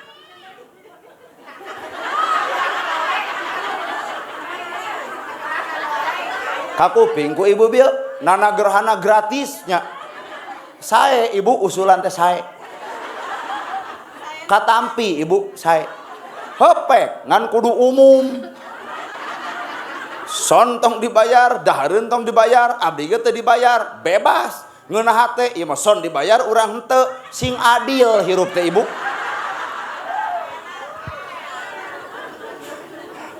Kakuping ku ibu bieu Nana Gerhana gratis nya. Sae ibu usulan teh sae. Katampi ibu sae. Hepek ngan kudu umum. Son tong dibayar, dahareun tong dibayar, abdi ge teu dibayar, bebas. Ngeunah hate ieu mah son dibayar urang henteu, sing adil hirup teh ibu.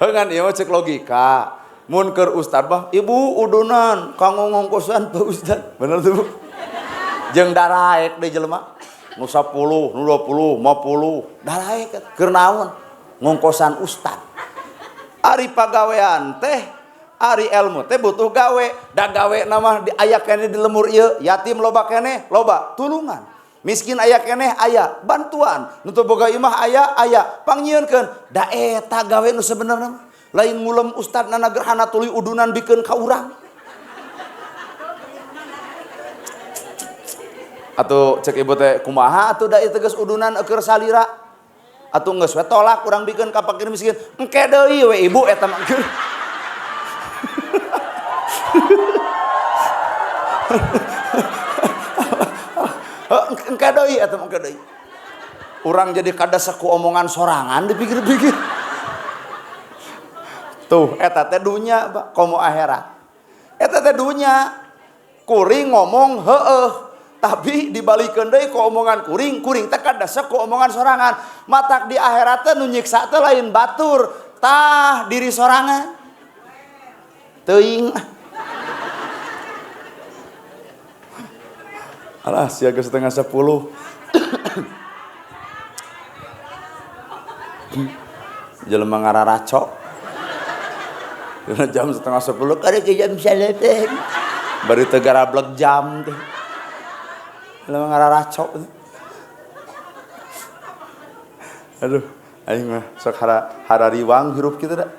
Heuh ngan ieu mah ceuk logika. Mun keur ustad mah ibu udunan kanggo ngongkosan Pak Ustad. Bener tuh Bu. Jeung daraek deui jelema. Nu 10, nu 20, 50, daraek keur naon? Ngongkosan ustad. Ari pagawean teh, ari ilmu teh butuh gawe. Da gawe nama di aya keneh di lemur ieu, yatim loba keneh, loba tulungan. Miskin aya keneh aya bantuan. Nu teu boga imah aya aya pangnyieunkeun. Da eta gawe nu sebenarna mah. Lain ngulem ustad Nana Gerhana tuluy udunan bikeun ka urang. Atuh cek ibu teh kumaha atuh da ieu teh geus udunan keur salira. Atuh geus we tolak urang bikeun ka fakir miskin. Engke deui we ibu eta mah. Engke deui eta mah engke deui. Urang jadi kadasek ku omongan sorangan dipikir-pikir. Tuh eta teh dunya Pak, komo akhirat. Eta teh dunya. Kuring ngomong heueuh, tapi dibalikeun deui ku omongan kuring, kuring teh kadasek ku omongan sorangan. Matak di akhirat teh nu nyiksa teh lain batur, tah diri sorangan. Teuing. Alah, sia geus 9:30. Jelema ngararacok. Jam 9:30 kada ke jam 9. Bari teu garablek jam teh. Jelema ngararacok. Aduh, aing mah sok harariwang hirup kitu da.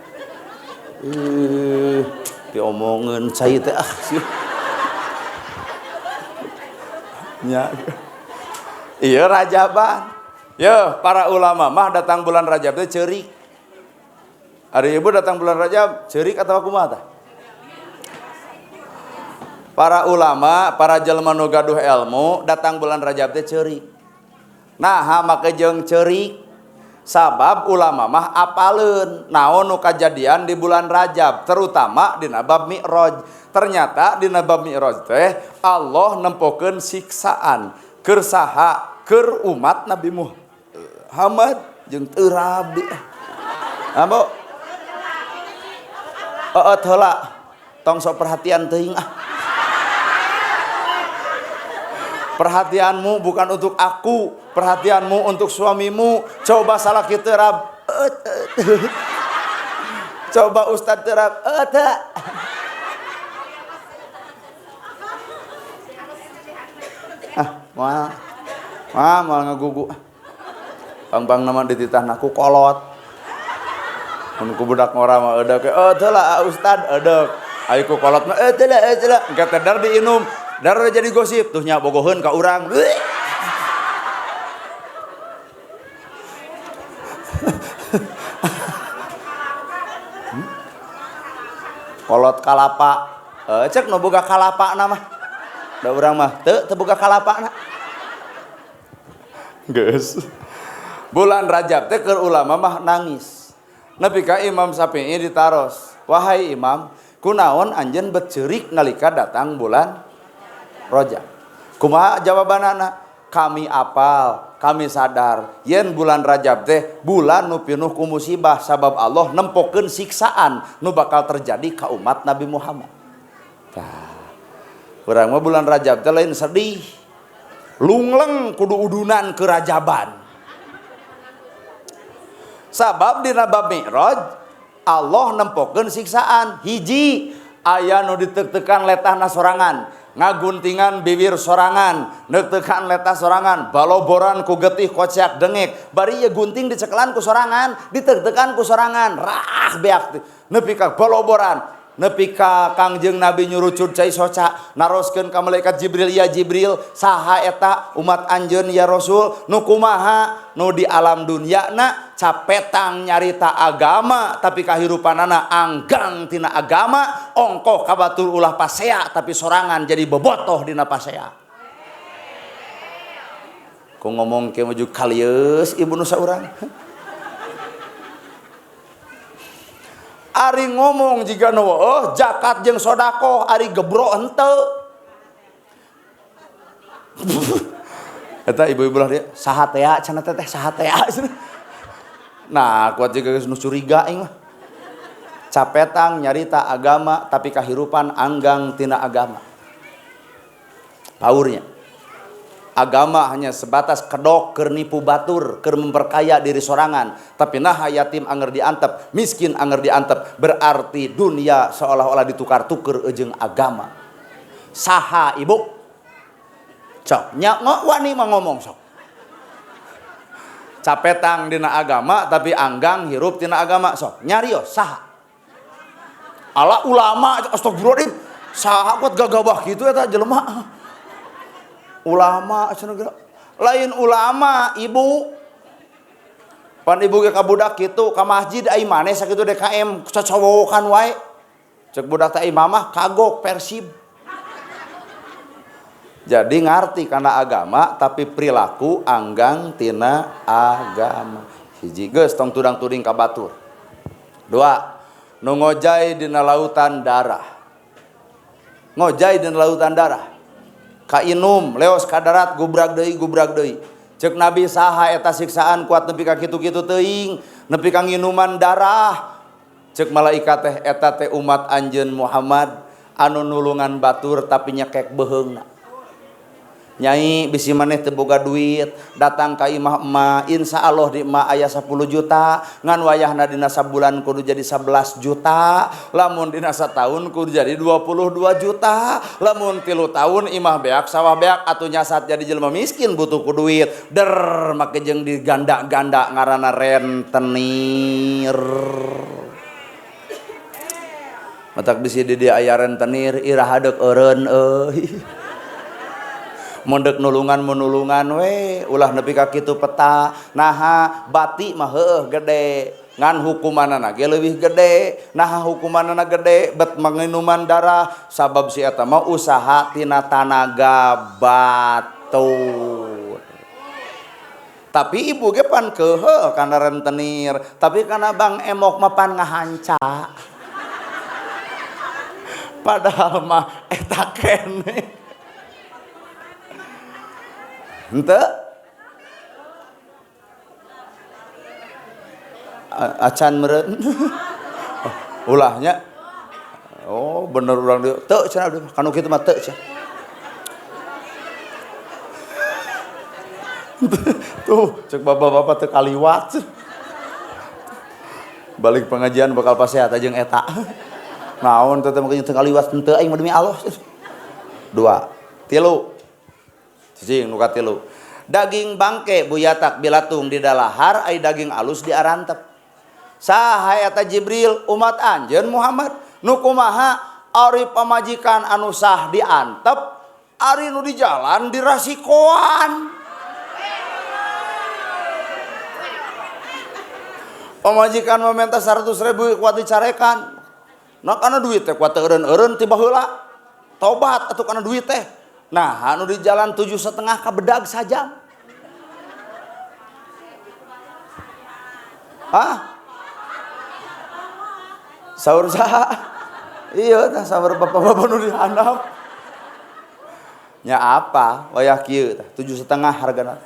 Diomongeun cai teh ah sieun. Nya. Iya rajaban. Yeuh, para ulama mah datang bulan Rajab teh ceurik. Ari ibu datang bulan Rajab ceurik atawa kumaha tah? Para ulama, para jelema nu gaduh ilmu datang bulan Rajab teh ceurik. Nah, make jeung ceurik sabab ulama mah apaleun naon nu kajadian di bulan Rajab, terutama dina bab Mi'raj. Ternyata dina bab Mi'raj teh Allah nempokeun siksaan keur saha? Keur umat Nabi Muhammad jeung teu rabi. Ambo. Heeh heula. Tong sok perhatian teuing ah. Perhatianmu bukan untuk aku, perhatianmu untuk suamimu. Coba salah kita rab. Coba ustad terap. Ah, moal. Ah, moal ngagugu. Pang-pang nama dititah naku kolot. Mun ku budak ngora mah eudek oh teu lah ustad eudek. Ai ku kolot mah teu lah teu lah. Engke teh dar diinum, dar jadi gosip tuh nya bogoheun ka urang. Kolot kalapa. Cek nu boga kalapana mah. Da urang mah teu teu boga kalapana. Geus. Bulan Rajab teh keur ulama mah nangis. Nepi ka Imam Syafi'i ditaros, "Wahai Imam, kunaon anjeun bet ceurik nalika datang bulan Rajab?" Kumaha jawabanana? Kami apal, kami sadar yen bulan Rajab teh bulan nu pinuh ku musibah sabab Allah nempokeun siksaan nu bakal terjadi ka umat Nabi Muhammad. Tah. Urang mah bulan Rajab teh lain sedih. Lungleng kudu udunan ke Rajaban. Sabab dina bab Mi'raj Allah nempokeun siksaan. Hiji aya nu ditek-tekan letahna sorangan, ngaguntingan bibir sorangan, neuk-teukan letah sorangan, baloboran ku getih kocak dengek, bari ieu gunting dicekelan ku sorangan, ditek-tekan ku sorangan, rah beak nepi ka baloboran. Nepi ka Kangjeng Nabi nyurucud cai soca naroskeun ka malaikat Jibril, ya Jibril saha eta umat anjeun ya Rasul nu kumaha nu di alam dunya na capetang nyarita agama tapi kahirupanana anggang tina agama ongkoh ka batur ulah pasea tapi sorangan jadi bobotoh dina pasea. Ku ngomong ke menuju kalieus ibu nu saurang. Ari ngomong jika nu oh zakat jeung sodakoh ari gebro henteu. Eta ibu-ibu lah dia saha tea cenah teh saha tea. Nah kuat juga geus nu curiga aing mah. Capetang nyarita agama tapi kahirupan anggang tina agama. Paurnya. Agama hanya sebatas kedok keur nipu batur, keur memperkaya diri sorangan. Tapi nah yatim anger diantep, miskin anger diantep, berarti dunia seolah-olah ditukar-tuker jeung agama. Saha ibu? Sok, nya wani mah ngomong sok. Capetang dina agama tapi anggang hirup tina agama sok. Nyarios saha? Ala ulama astagfirullahaladzim, saha kuat gagabah kitu eta jelema. Ulama cenah lain ulama ibu pan ibu ge ka budak kitu ka masjid ai maneh sakitu DKM cocowokan wae cek budak teh imamah kagok Persib. Jadi ngarti kana agama tapi perilaku anggang tina agama. Hiji geus tong tudang-tuding ka batur. Dua, nu ngojay dina lautan darah. Ngojay dina lautan darah. Kainum leos ka darat gubrak deui cek Nabi saha eta siksaan kuat nepi ka kitu-kitu teuing nepi ka nginuman darah cek malaikat teh eta teh umat anjeun Muhammad anu nulungan batur tapi nyekek beuheungna. Nyai bisi maneh teu boga duit datang ka imah emak insyaallah di emak aya 10 juta ngan wayahna dina sabulan kudu jadi 11 juta lamun dina sataun kudu jadi 22 juta lamun 3 tahun imah beak sawah beak atuh nyasat jadi jelema miskin butuh ku duit der make jeung diganda-ganda ngaranna rentenir. Matak bisi di dieu aya rentenir iraha deuk eureun euy. Mondek nulungan menulungan we ulah nepi ka kitu peta naha bati mah heueuh gede ngan hukumanana ge leuwih gede naha hukumanana gede bet manginuman darah sabab si eta mah usaha tina tanaga batur. Tapi ibu ge pan keuheuh kana rentenir tapi kana Bang Emok mah pan ngahanca padahal mah eta keneh. Henteu? Acan meureun. Ulahnya. Oh, bener urang dieu. Teu cenah abdi mah. Kanu kitu mah teu cenah. Tuh, cek bapak-bapak teu kaliwat. Balik pengajian bakal pasehat jeung eta. Naon teh teh teu kaliwat henteu aing mah demi Allah. Dua, tilu. Cicing nu katilu. Daging bangke buyatak bilatung di dalahar ai daging alus di arantep. Saha eta Jibril umat anjeun Muhammad nu kumaha ari pamajikan anu sah diantep ari nu di jalan dirasikoan. Pamajikan meminta 100.000 kuat dicarekan. Nah karena duit teh kuat eureun-eureun ti baheula. Tobat atuh kana duit teh. Nah anu di jalan 7,5 ka bedag sajam. Hah? Saur saha? Iya tah saur bapak-bapak nu di handap. Nya apa wayah kieu tah 7,5 hargana.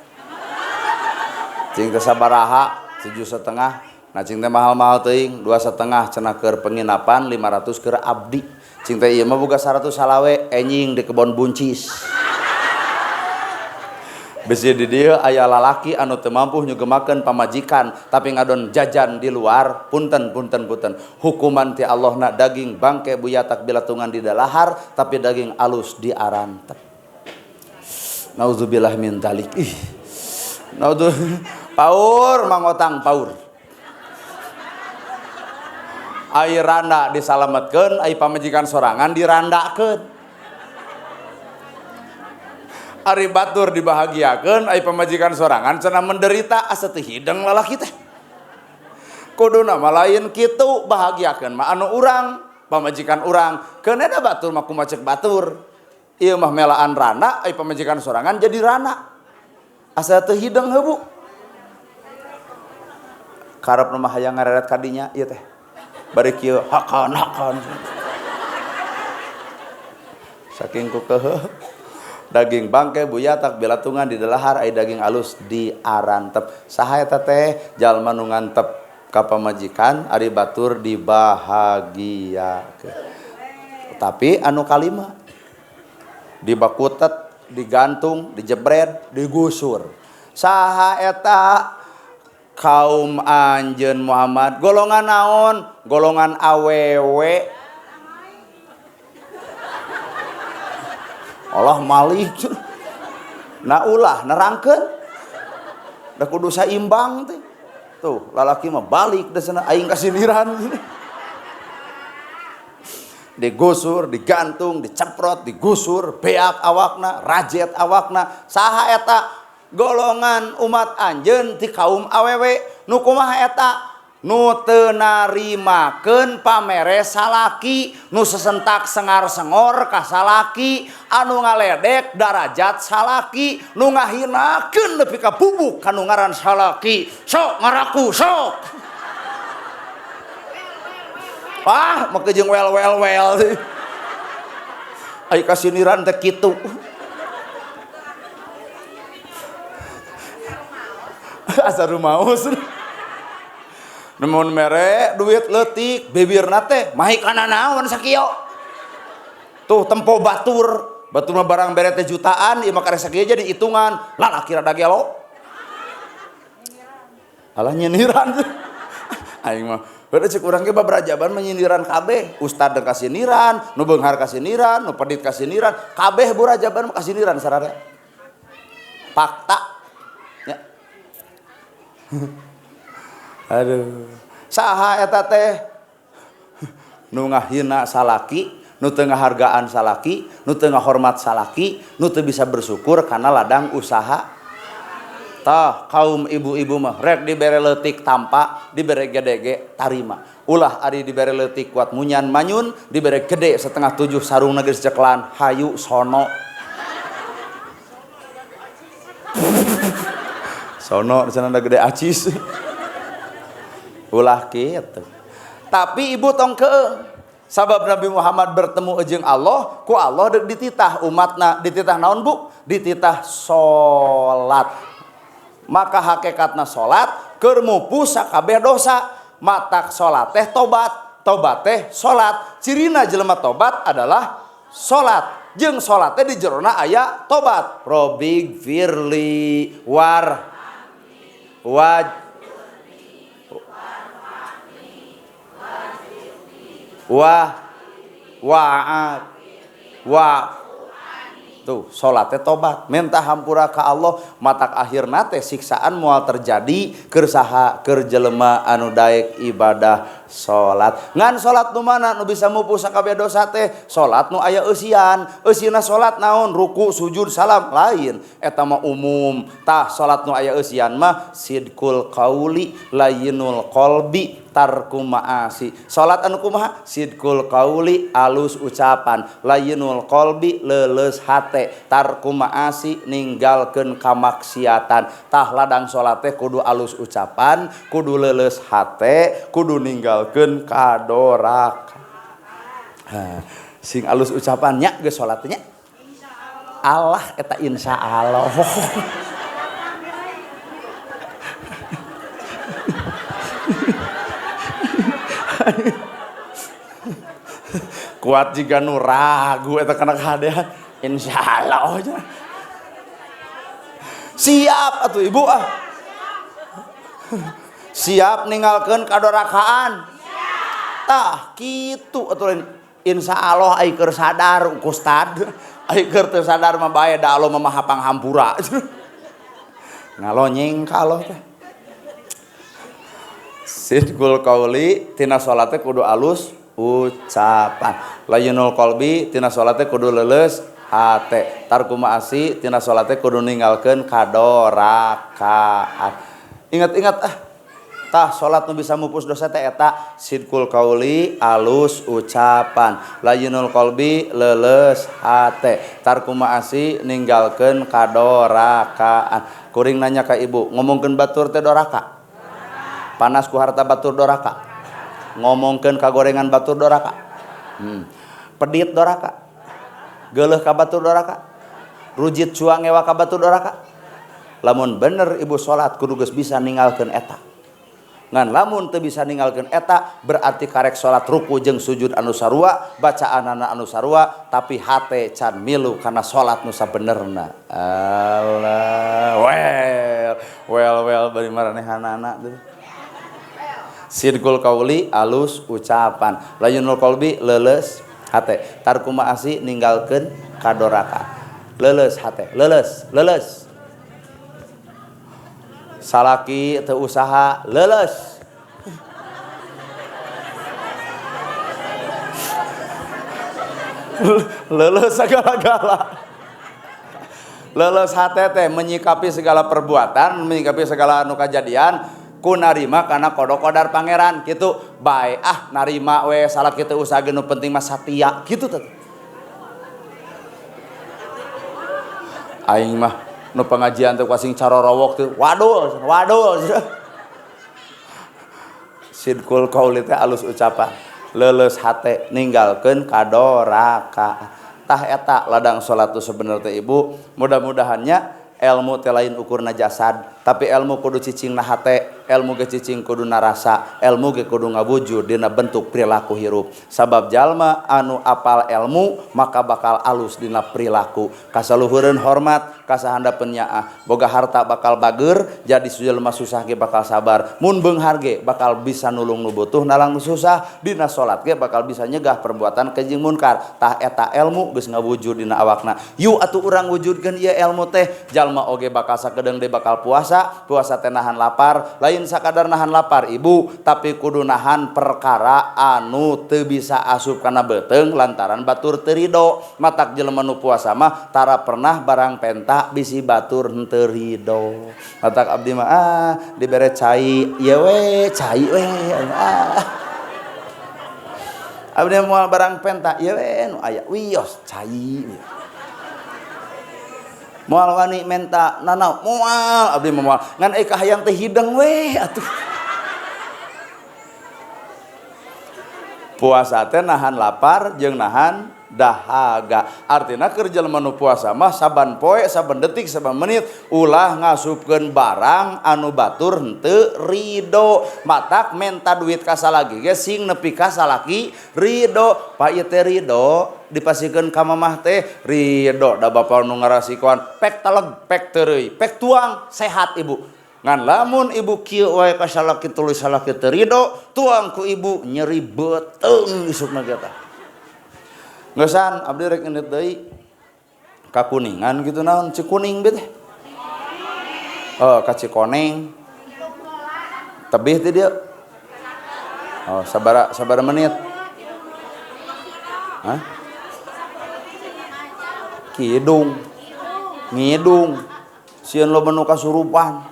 Cing teh sabaraha 7,5. Nah cing teh mahal-mahal teuing 2,5 cenah keur penginapan 500 keur abdi. Cing teh ieu mah boga 100 salawe enjing di kebon buncis. Bisi di dieu aya lalaki anu teu mampu nyugemakeun pamajikan tapi ngadon jajan di luar punten punten punten. Hukuman ti Allahna daging bangke buyatak bilatungan di dalahar tapi daging alus di arantep. Nauzubillah min dzalik. Ih. Naudzu paur mangotang paur. Ai randa disalametkeun, ai pamajikan sorangan dirandakeun. Ari batur dibahagiakeun, ai pamajikan sorangan cenah menderita asa teu hideng lalaki teh. Kuduna mah lain kitu, bahagiakeun mah anu urang, pamajikan urang. Keun da batur mah kumaha cek batur. Ieu mah melaan randa, ai pamajikan sorangan jadi rana. Asa teu hideng heuh Bu. Karep mah hayang ngareret ka dinya ieu teh. Bari kieu hakan hakan. Saking ku keuheuh. Daging bangke buyatak bilatungan di dalahar ai daging alus di arantep. Saha eta teh jalma nu ngantep ka pamajikan ari batur dibahagiakeun. Tapi anu kalima dibakutet, digantung, dijebret, digusur. Saha eta kaum anjeun Muhammad golongan naon? Golongan awewe. Allah malik. Nah ulah nerangkeun. Da kudu saimbang teh. Tuh lalaki mah balik da cenah aing kasiniran. Digusur, digantung, diceprot, digusur, beak awakna, rajet awakna. Saha eta? Golongan umat anjeun ti kaum awewe. Nu kumaha eta? Nu teu narimakeun pamere salaki, nu sesentak sengar-sengor ka salaki, anu ngaledek darajat salaki, nu ngahinakeun nepi ka bubuk kanu ngaran salaki. Sok ngaraku sok. Ah, make jeung wel wel wel. Ai kasiniran teh kitu. Asa rumaos. Nemun mere duit leutik bibirna teh mahi kana naon sakieu. Tuh tempo batur, batur mah barang bere teh jutaan, ieu mah karek sakieu jadi hitungan. Lalaki rada gelo. Alah nyindiran. Aing mah heueuh cek urang ge babarajaban menyindiran kabeh. Ustad deung kasiniran, nu beunghar kasiniran, nu pedit kasiniran, kabeh burajaban mah kasiniran sararea. Fakta. Ya. Aduh. Saha eta teh nu ngahina salaki, nu teu ngahargaan salaki, nu teu ngahormat salaki, nu teu bisa bersyukur kana ladang usaha. Tah kaum ibu-ibu mah rek dibere leutik tampa, dibere gede ge tarima. Ulah ari dibere leutik kuat munyan manyun, dibere gede 6:30 sarung geus ceklan, hayu sono. Sono cenah gede acis. Ulah kitu. Tapi ibu tong keung. Sabab Nabi Muhammad bertemu jeung Allah, ku Allah deuk dititah umatna, dititah naon Bu? Dititah salat. Maka hakikatna salat keur mupu sakabeh dosa. Matak salat teh tobat, tobat teh salat. Cirina jelema tobat adalah salat. Jeung salat teh di jerona aya tobat. Robig firli war waj wa wa'ad wa Tuh, salat teh tobat, minta hampura ka Allah, matak akhirna teh siksaan moal terjadi keur saha, keur jelema anu daek ibadah salat. Ngan salat nu mana nu bisa mupus sakabeh dosa teh? Salat nu aya eusian. Eusina salat naon? Ruku, sujud, salam, lain. Eta mah umum. Tah salat nu aya eusian mah sidqul qauli layinul qalbi tarku ma'asi. Salat anu kumaha? Sidqul qauli alus ucapan, layinul qalbi leuleus hate, tarku ma'asi ninggalkeun kamaksiatan. Tah ladang salat teh kudu alus ucapan, kudu leuleus hate, kudu ninggalkeun kadoraka. Sing alus ucapannya geus salatnya. Allah eta insyaallah. Kuat jika nu ragu eta kana kahadean. Insyaallah. Siap atuh ibu ah. Siap ninggalkeun kadorakaan. Tah kitu atuh lain insyaallah ai keur sadar ustad. Ai keur teu sadar mah bae da Allah mah maha panghampura. Ngalonyeng ka Allah teh. Sidqul qauli tina salat teh kudu alus ucapan. Layinul qalbi tina salat teh kudu leuleus hate. Tarku ma'asi tina salat teh kudu ninggalkeun kadorakaan. Ingat-ingat ah. Tah salat nu bisa mupus dosa teh eta sidqul qauli alus ucapan, layinul qalbi leuleus hate, tarku ma'asi ninggalkeun kadorakaan. Kuring nanya ka ibu, ngomongkeun batur teh doraka? Panas ku harta batur doraka? Ngomongkeun kagorengan batur doraka? Pedit doraka? Geuleuh ka batur doraka? Rujit cuang ngewa ka batur doraka? Lamun bener ibu salat kudu geus bisa ninggalkeun eta. Ngan lamun teu bisa ninggalkeun eta berarti karek salat ruku jeung sujud anu sarua, bacaanana anu sarua, tapi hate can milu kana salat nu sabenerna. Allah, well, well, well bari maranehanana tuh. Sidqul qauli alus ucapan, layunul qalbi leuleus hate, tarku ma'asi ninggalkeun kadoraka. Leuleus hate, leuleus, leuleus. Salaki teu usaha leuleus. Leuleus segala-gala. Leuleus hate teh menyikapi segala perbuatan, menyikapi segala anu kajadian ku narima kana qada qadar pangeran kitu. Bae ah narima we salaki teu usaha ge nu penting mah satia kitu teh. Aing mah nu pengajian teh kasing carorowok teh wadul wadul. Sidqul qauli teh alus ucapan, leuleus hate ninggalkeun kadoraka. Tah eta ladang salat tu sebenarnya teh ibu, mudah-mudahannya ilmu teh lain ukurna jasad, tapi ilmu kudu cicingna hate, ilmu ge cicing kudu narasa, ilmu ge kudu ngawujud dina bentuk perilaku hirup. Sabab jalma anu apal ilmu maka bakal alus dina perilaku. Kasaluhureun hormat, kasahandapeun nyaah, boga harta bakal bager, jadi jelema susah ge bakal sabar. Mun beunghar ge bakal bisa nulung nu butuh, nalang nu susah, dina salat ge bakal bisa nyegah perbuatan keji munkar. Tah eta ilmu geus ngawujud dina awakna. Yu atuh urang wujudkeun ieu ilmu teh, jalma oge bakal sakedeung deui bakal puasa, puasa teh nahan lapar, lain sakadar nahan lapar ibu, tapi kudu nahan perkara anu teu bisa asup kana beuteung lantaran batur teu rido. Matak jelema nu puasa mah tara pernah barang penta bisi batur henteu rido. Matak abdi mah ah dibere cai ieu we, cai we ah. Abdi moal barang penta ieu we nu aya wios cai. Moal wani menta nana moal abdi mah moal ngan euy kahayang teh hideng we atuh. Puasa teh nahan lapar jeung nahan dahaga. Artina keur jelema nu puasa mah saban poe, saban detik, saban menit ulah ngasupkeun barang anu batur henteu rido. Matak menta duit ka salaki ge sing nepi ka salaki rido. Pak ieu teh rido dipasikeun ka mamah teh rido da bapa nu ngarasikoan pek teleg pek teureuy pek tuang sehat ibu. Ngan lamun ibu kieu wae ka salaki tuluy salaki teu rido tuang ku ibu nyeri beuteung isukna ge tah. Ngeusan abdi rek indit deui Ka Kuningan gitu naon Cikuning beuh teh. Oh, ka Cikoneng. Tebih teh dia. Oh, sabara menit. Hah? Kidung. Ngidung. Sieun loba nu kasurupan.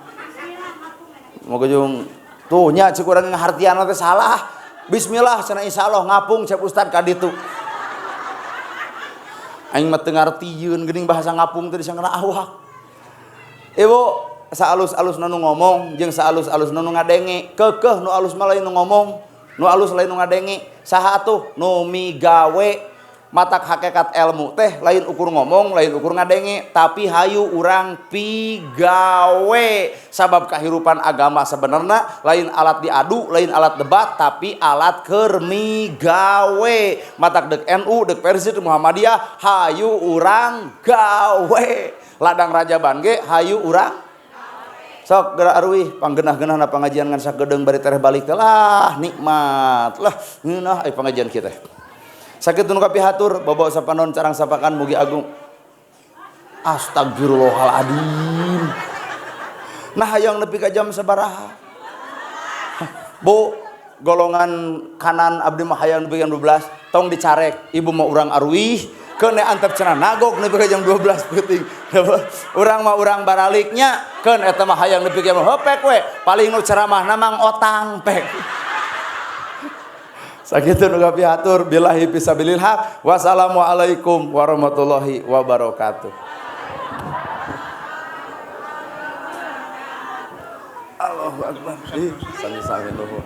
Moga jeung tuh nya cek urang ngahartian teh salah. Bismillah cenah insyaallah ngapung cek ustad ka ditu. Aing mah teu ngartieun geuning bahasa ngapung teh disangkana awak. Ibu saalus-alus nu ngomong jeung saalus-alus nu ngadenge, keukeuh nu alus mah lain nu ngomong, nu alus lain nu ngadenge. Saha atuh nu migawe matak hakikat ilmu teh lain ukur ngomong, lain ukur ngadenge, tapi hayu urang pigawe. Sabab kahirupan agama sebenarnya lain alat diadu, lain alat debat, tapi alat keur migawe. Matak dek NU, dek Persis, dek Muhammadiyah, hayu urang gawe. Ladang Rajaban ge hayu urang. Sok gerak aruih panggenah-genahna pangajian ngan sagedeung bari tereh balik teh lah nikmat lah ngeunah ai pangajian kieu teh. Sakitu nu kapihatur bobo sapanon carang sapakan mugi agung. Astagfirullahaladzim. Nah hayang nepi ka jam sabaraha? Bu, golongan kanan abdi mah hayang nepi ka jam 12, tong dicarek. Ibu mah urang aruih, keun antep cenah nagok nepi ka jam 12 peuting. Urang mah urang baraliknya, keun eta mah hayang nepi ka jam hepek we. Paling nu ceramahna mang otang pek. Sakitu nu kapihatur billahi fisabilil haq. Wassalamualaikum warahmatullahi wabarakatuh. Allahu akbar. Sami-sami nuhun.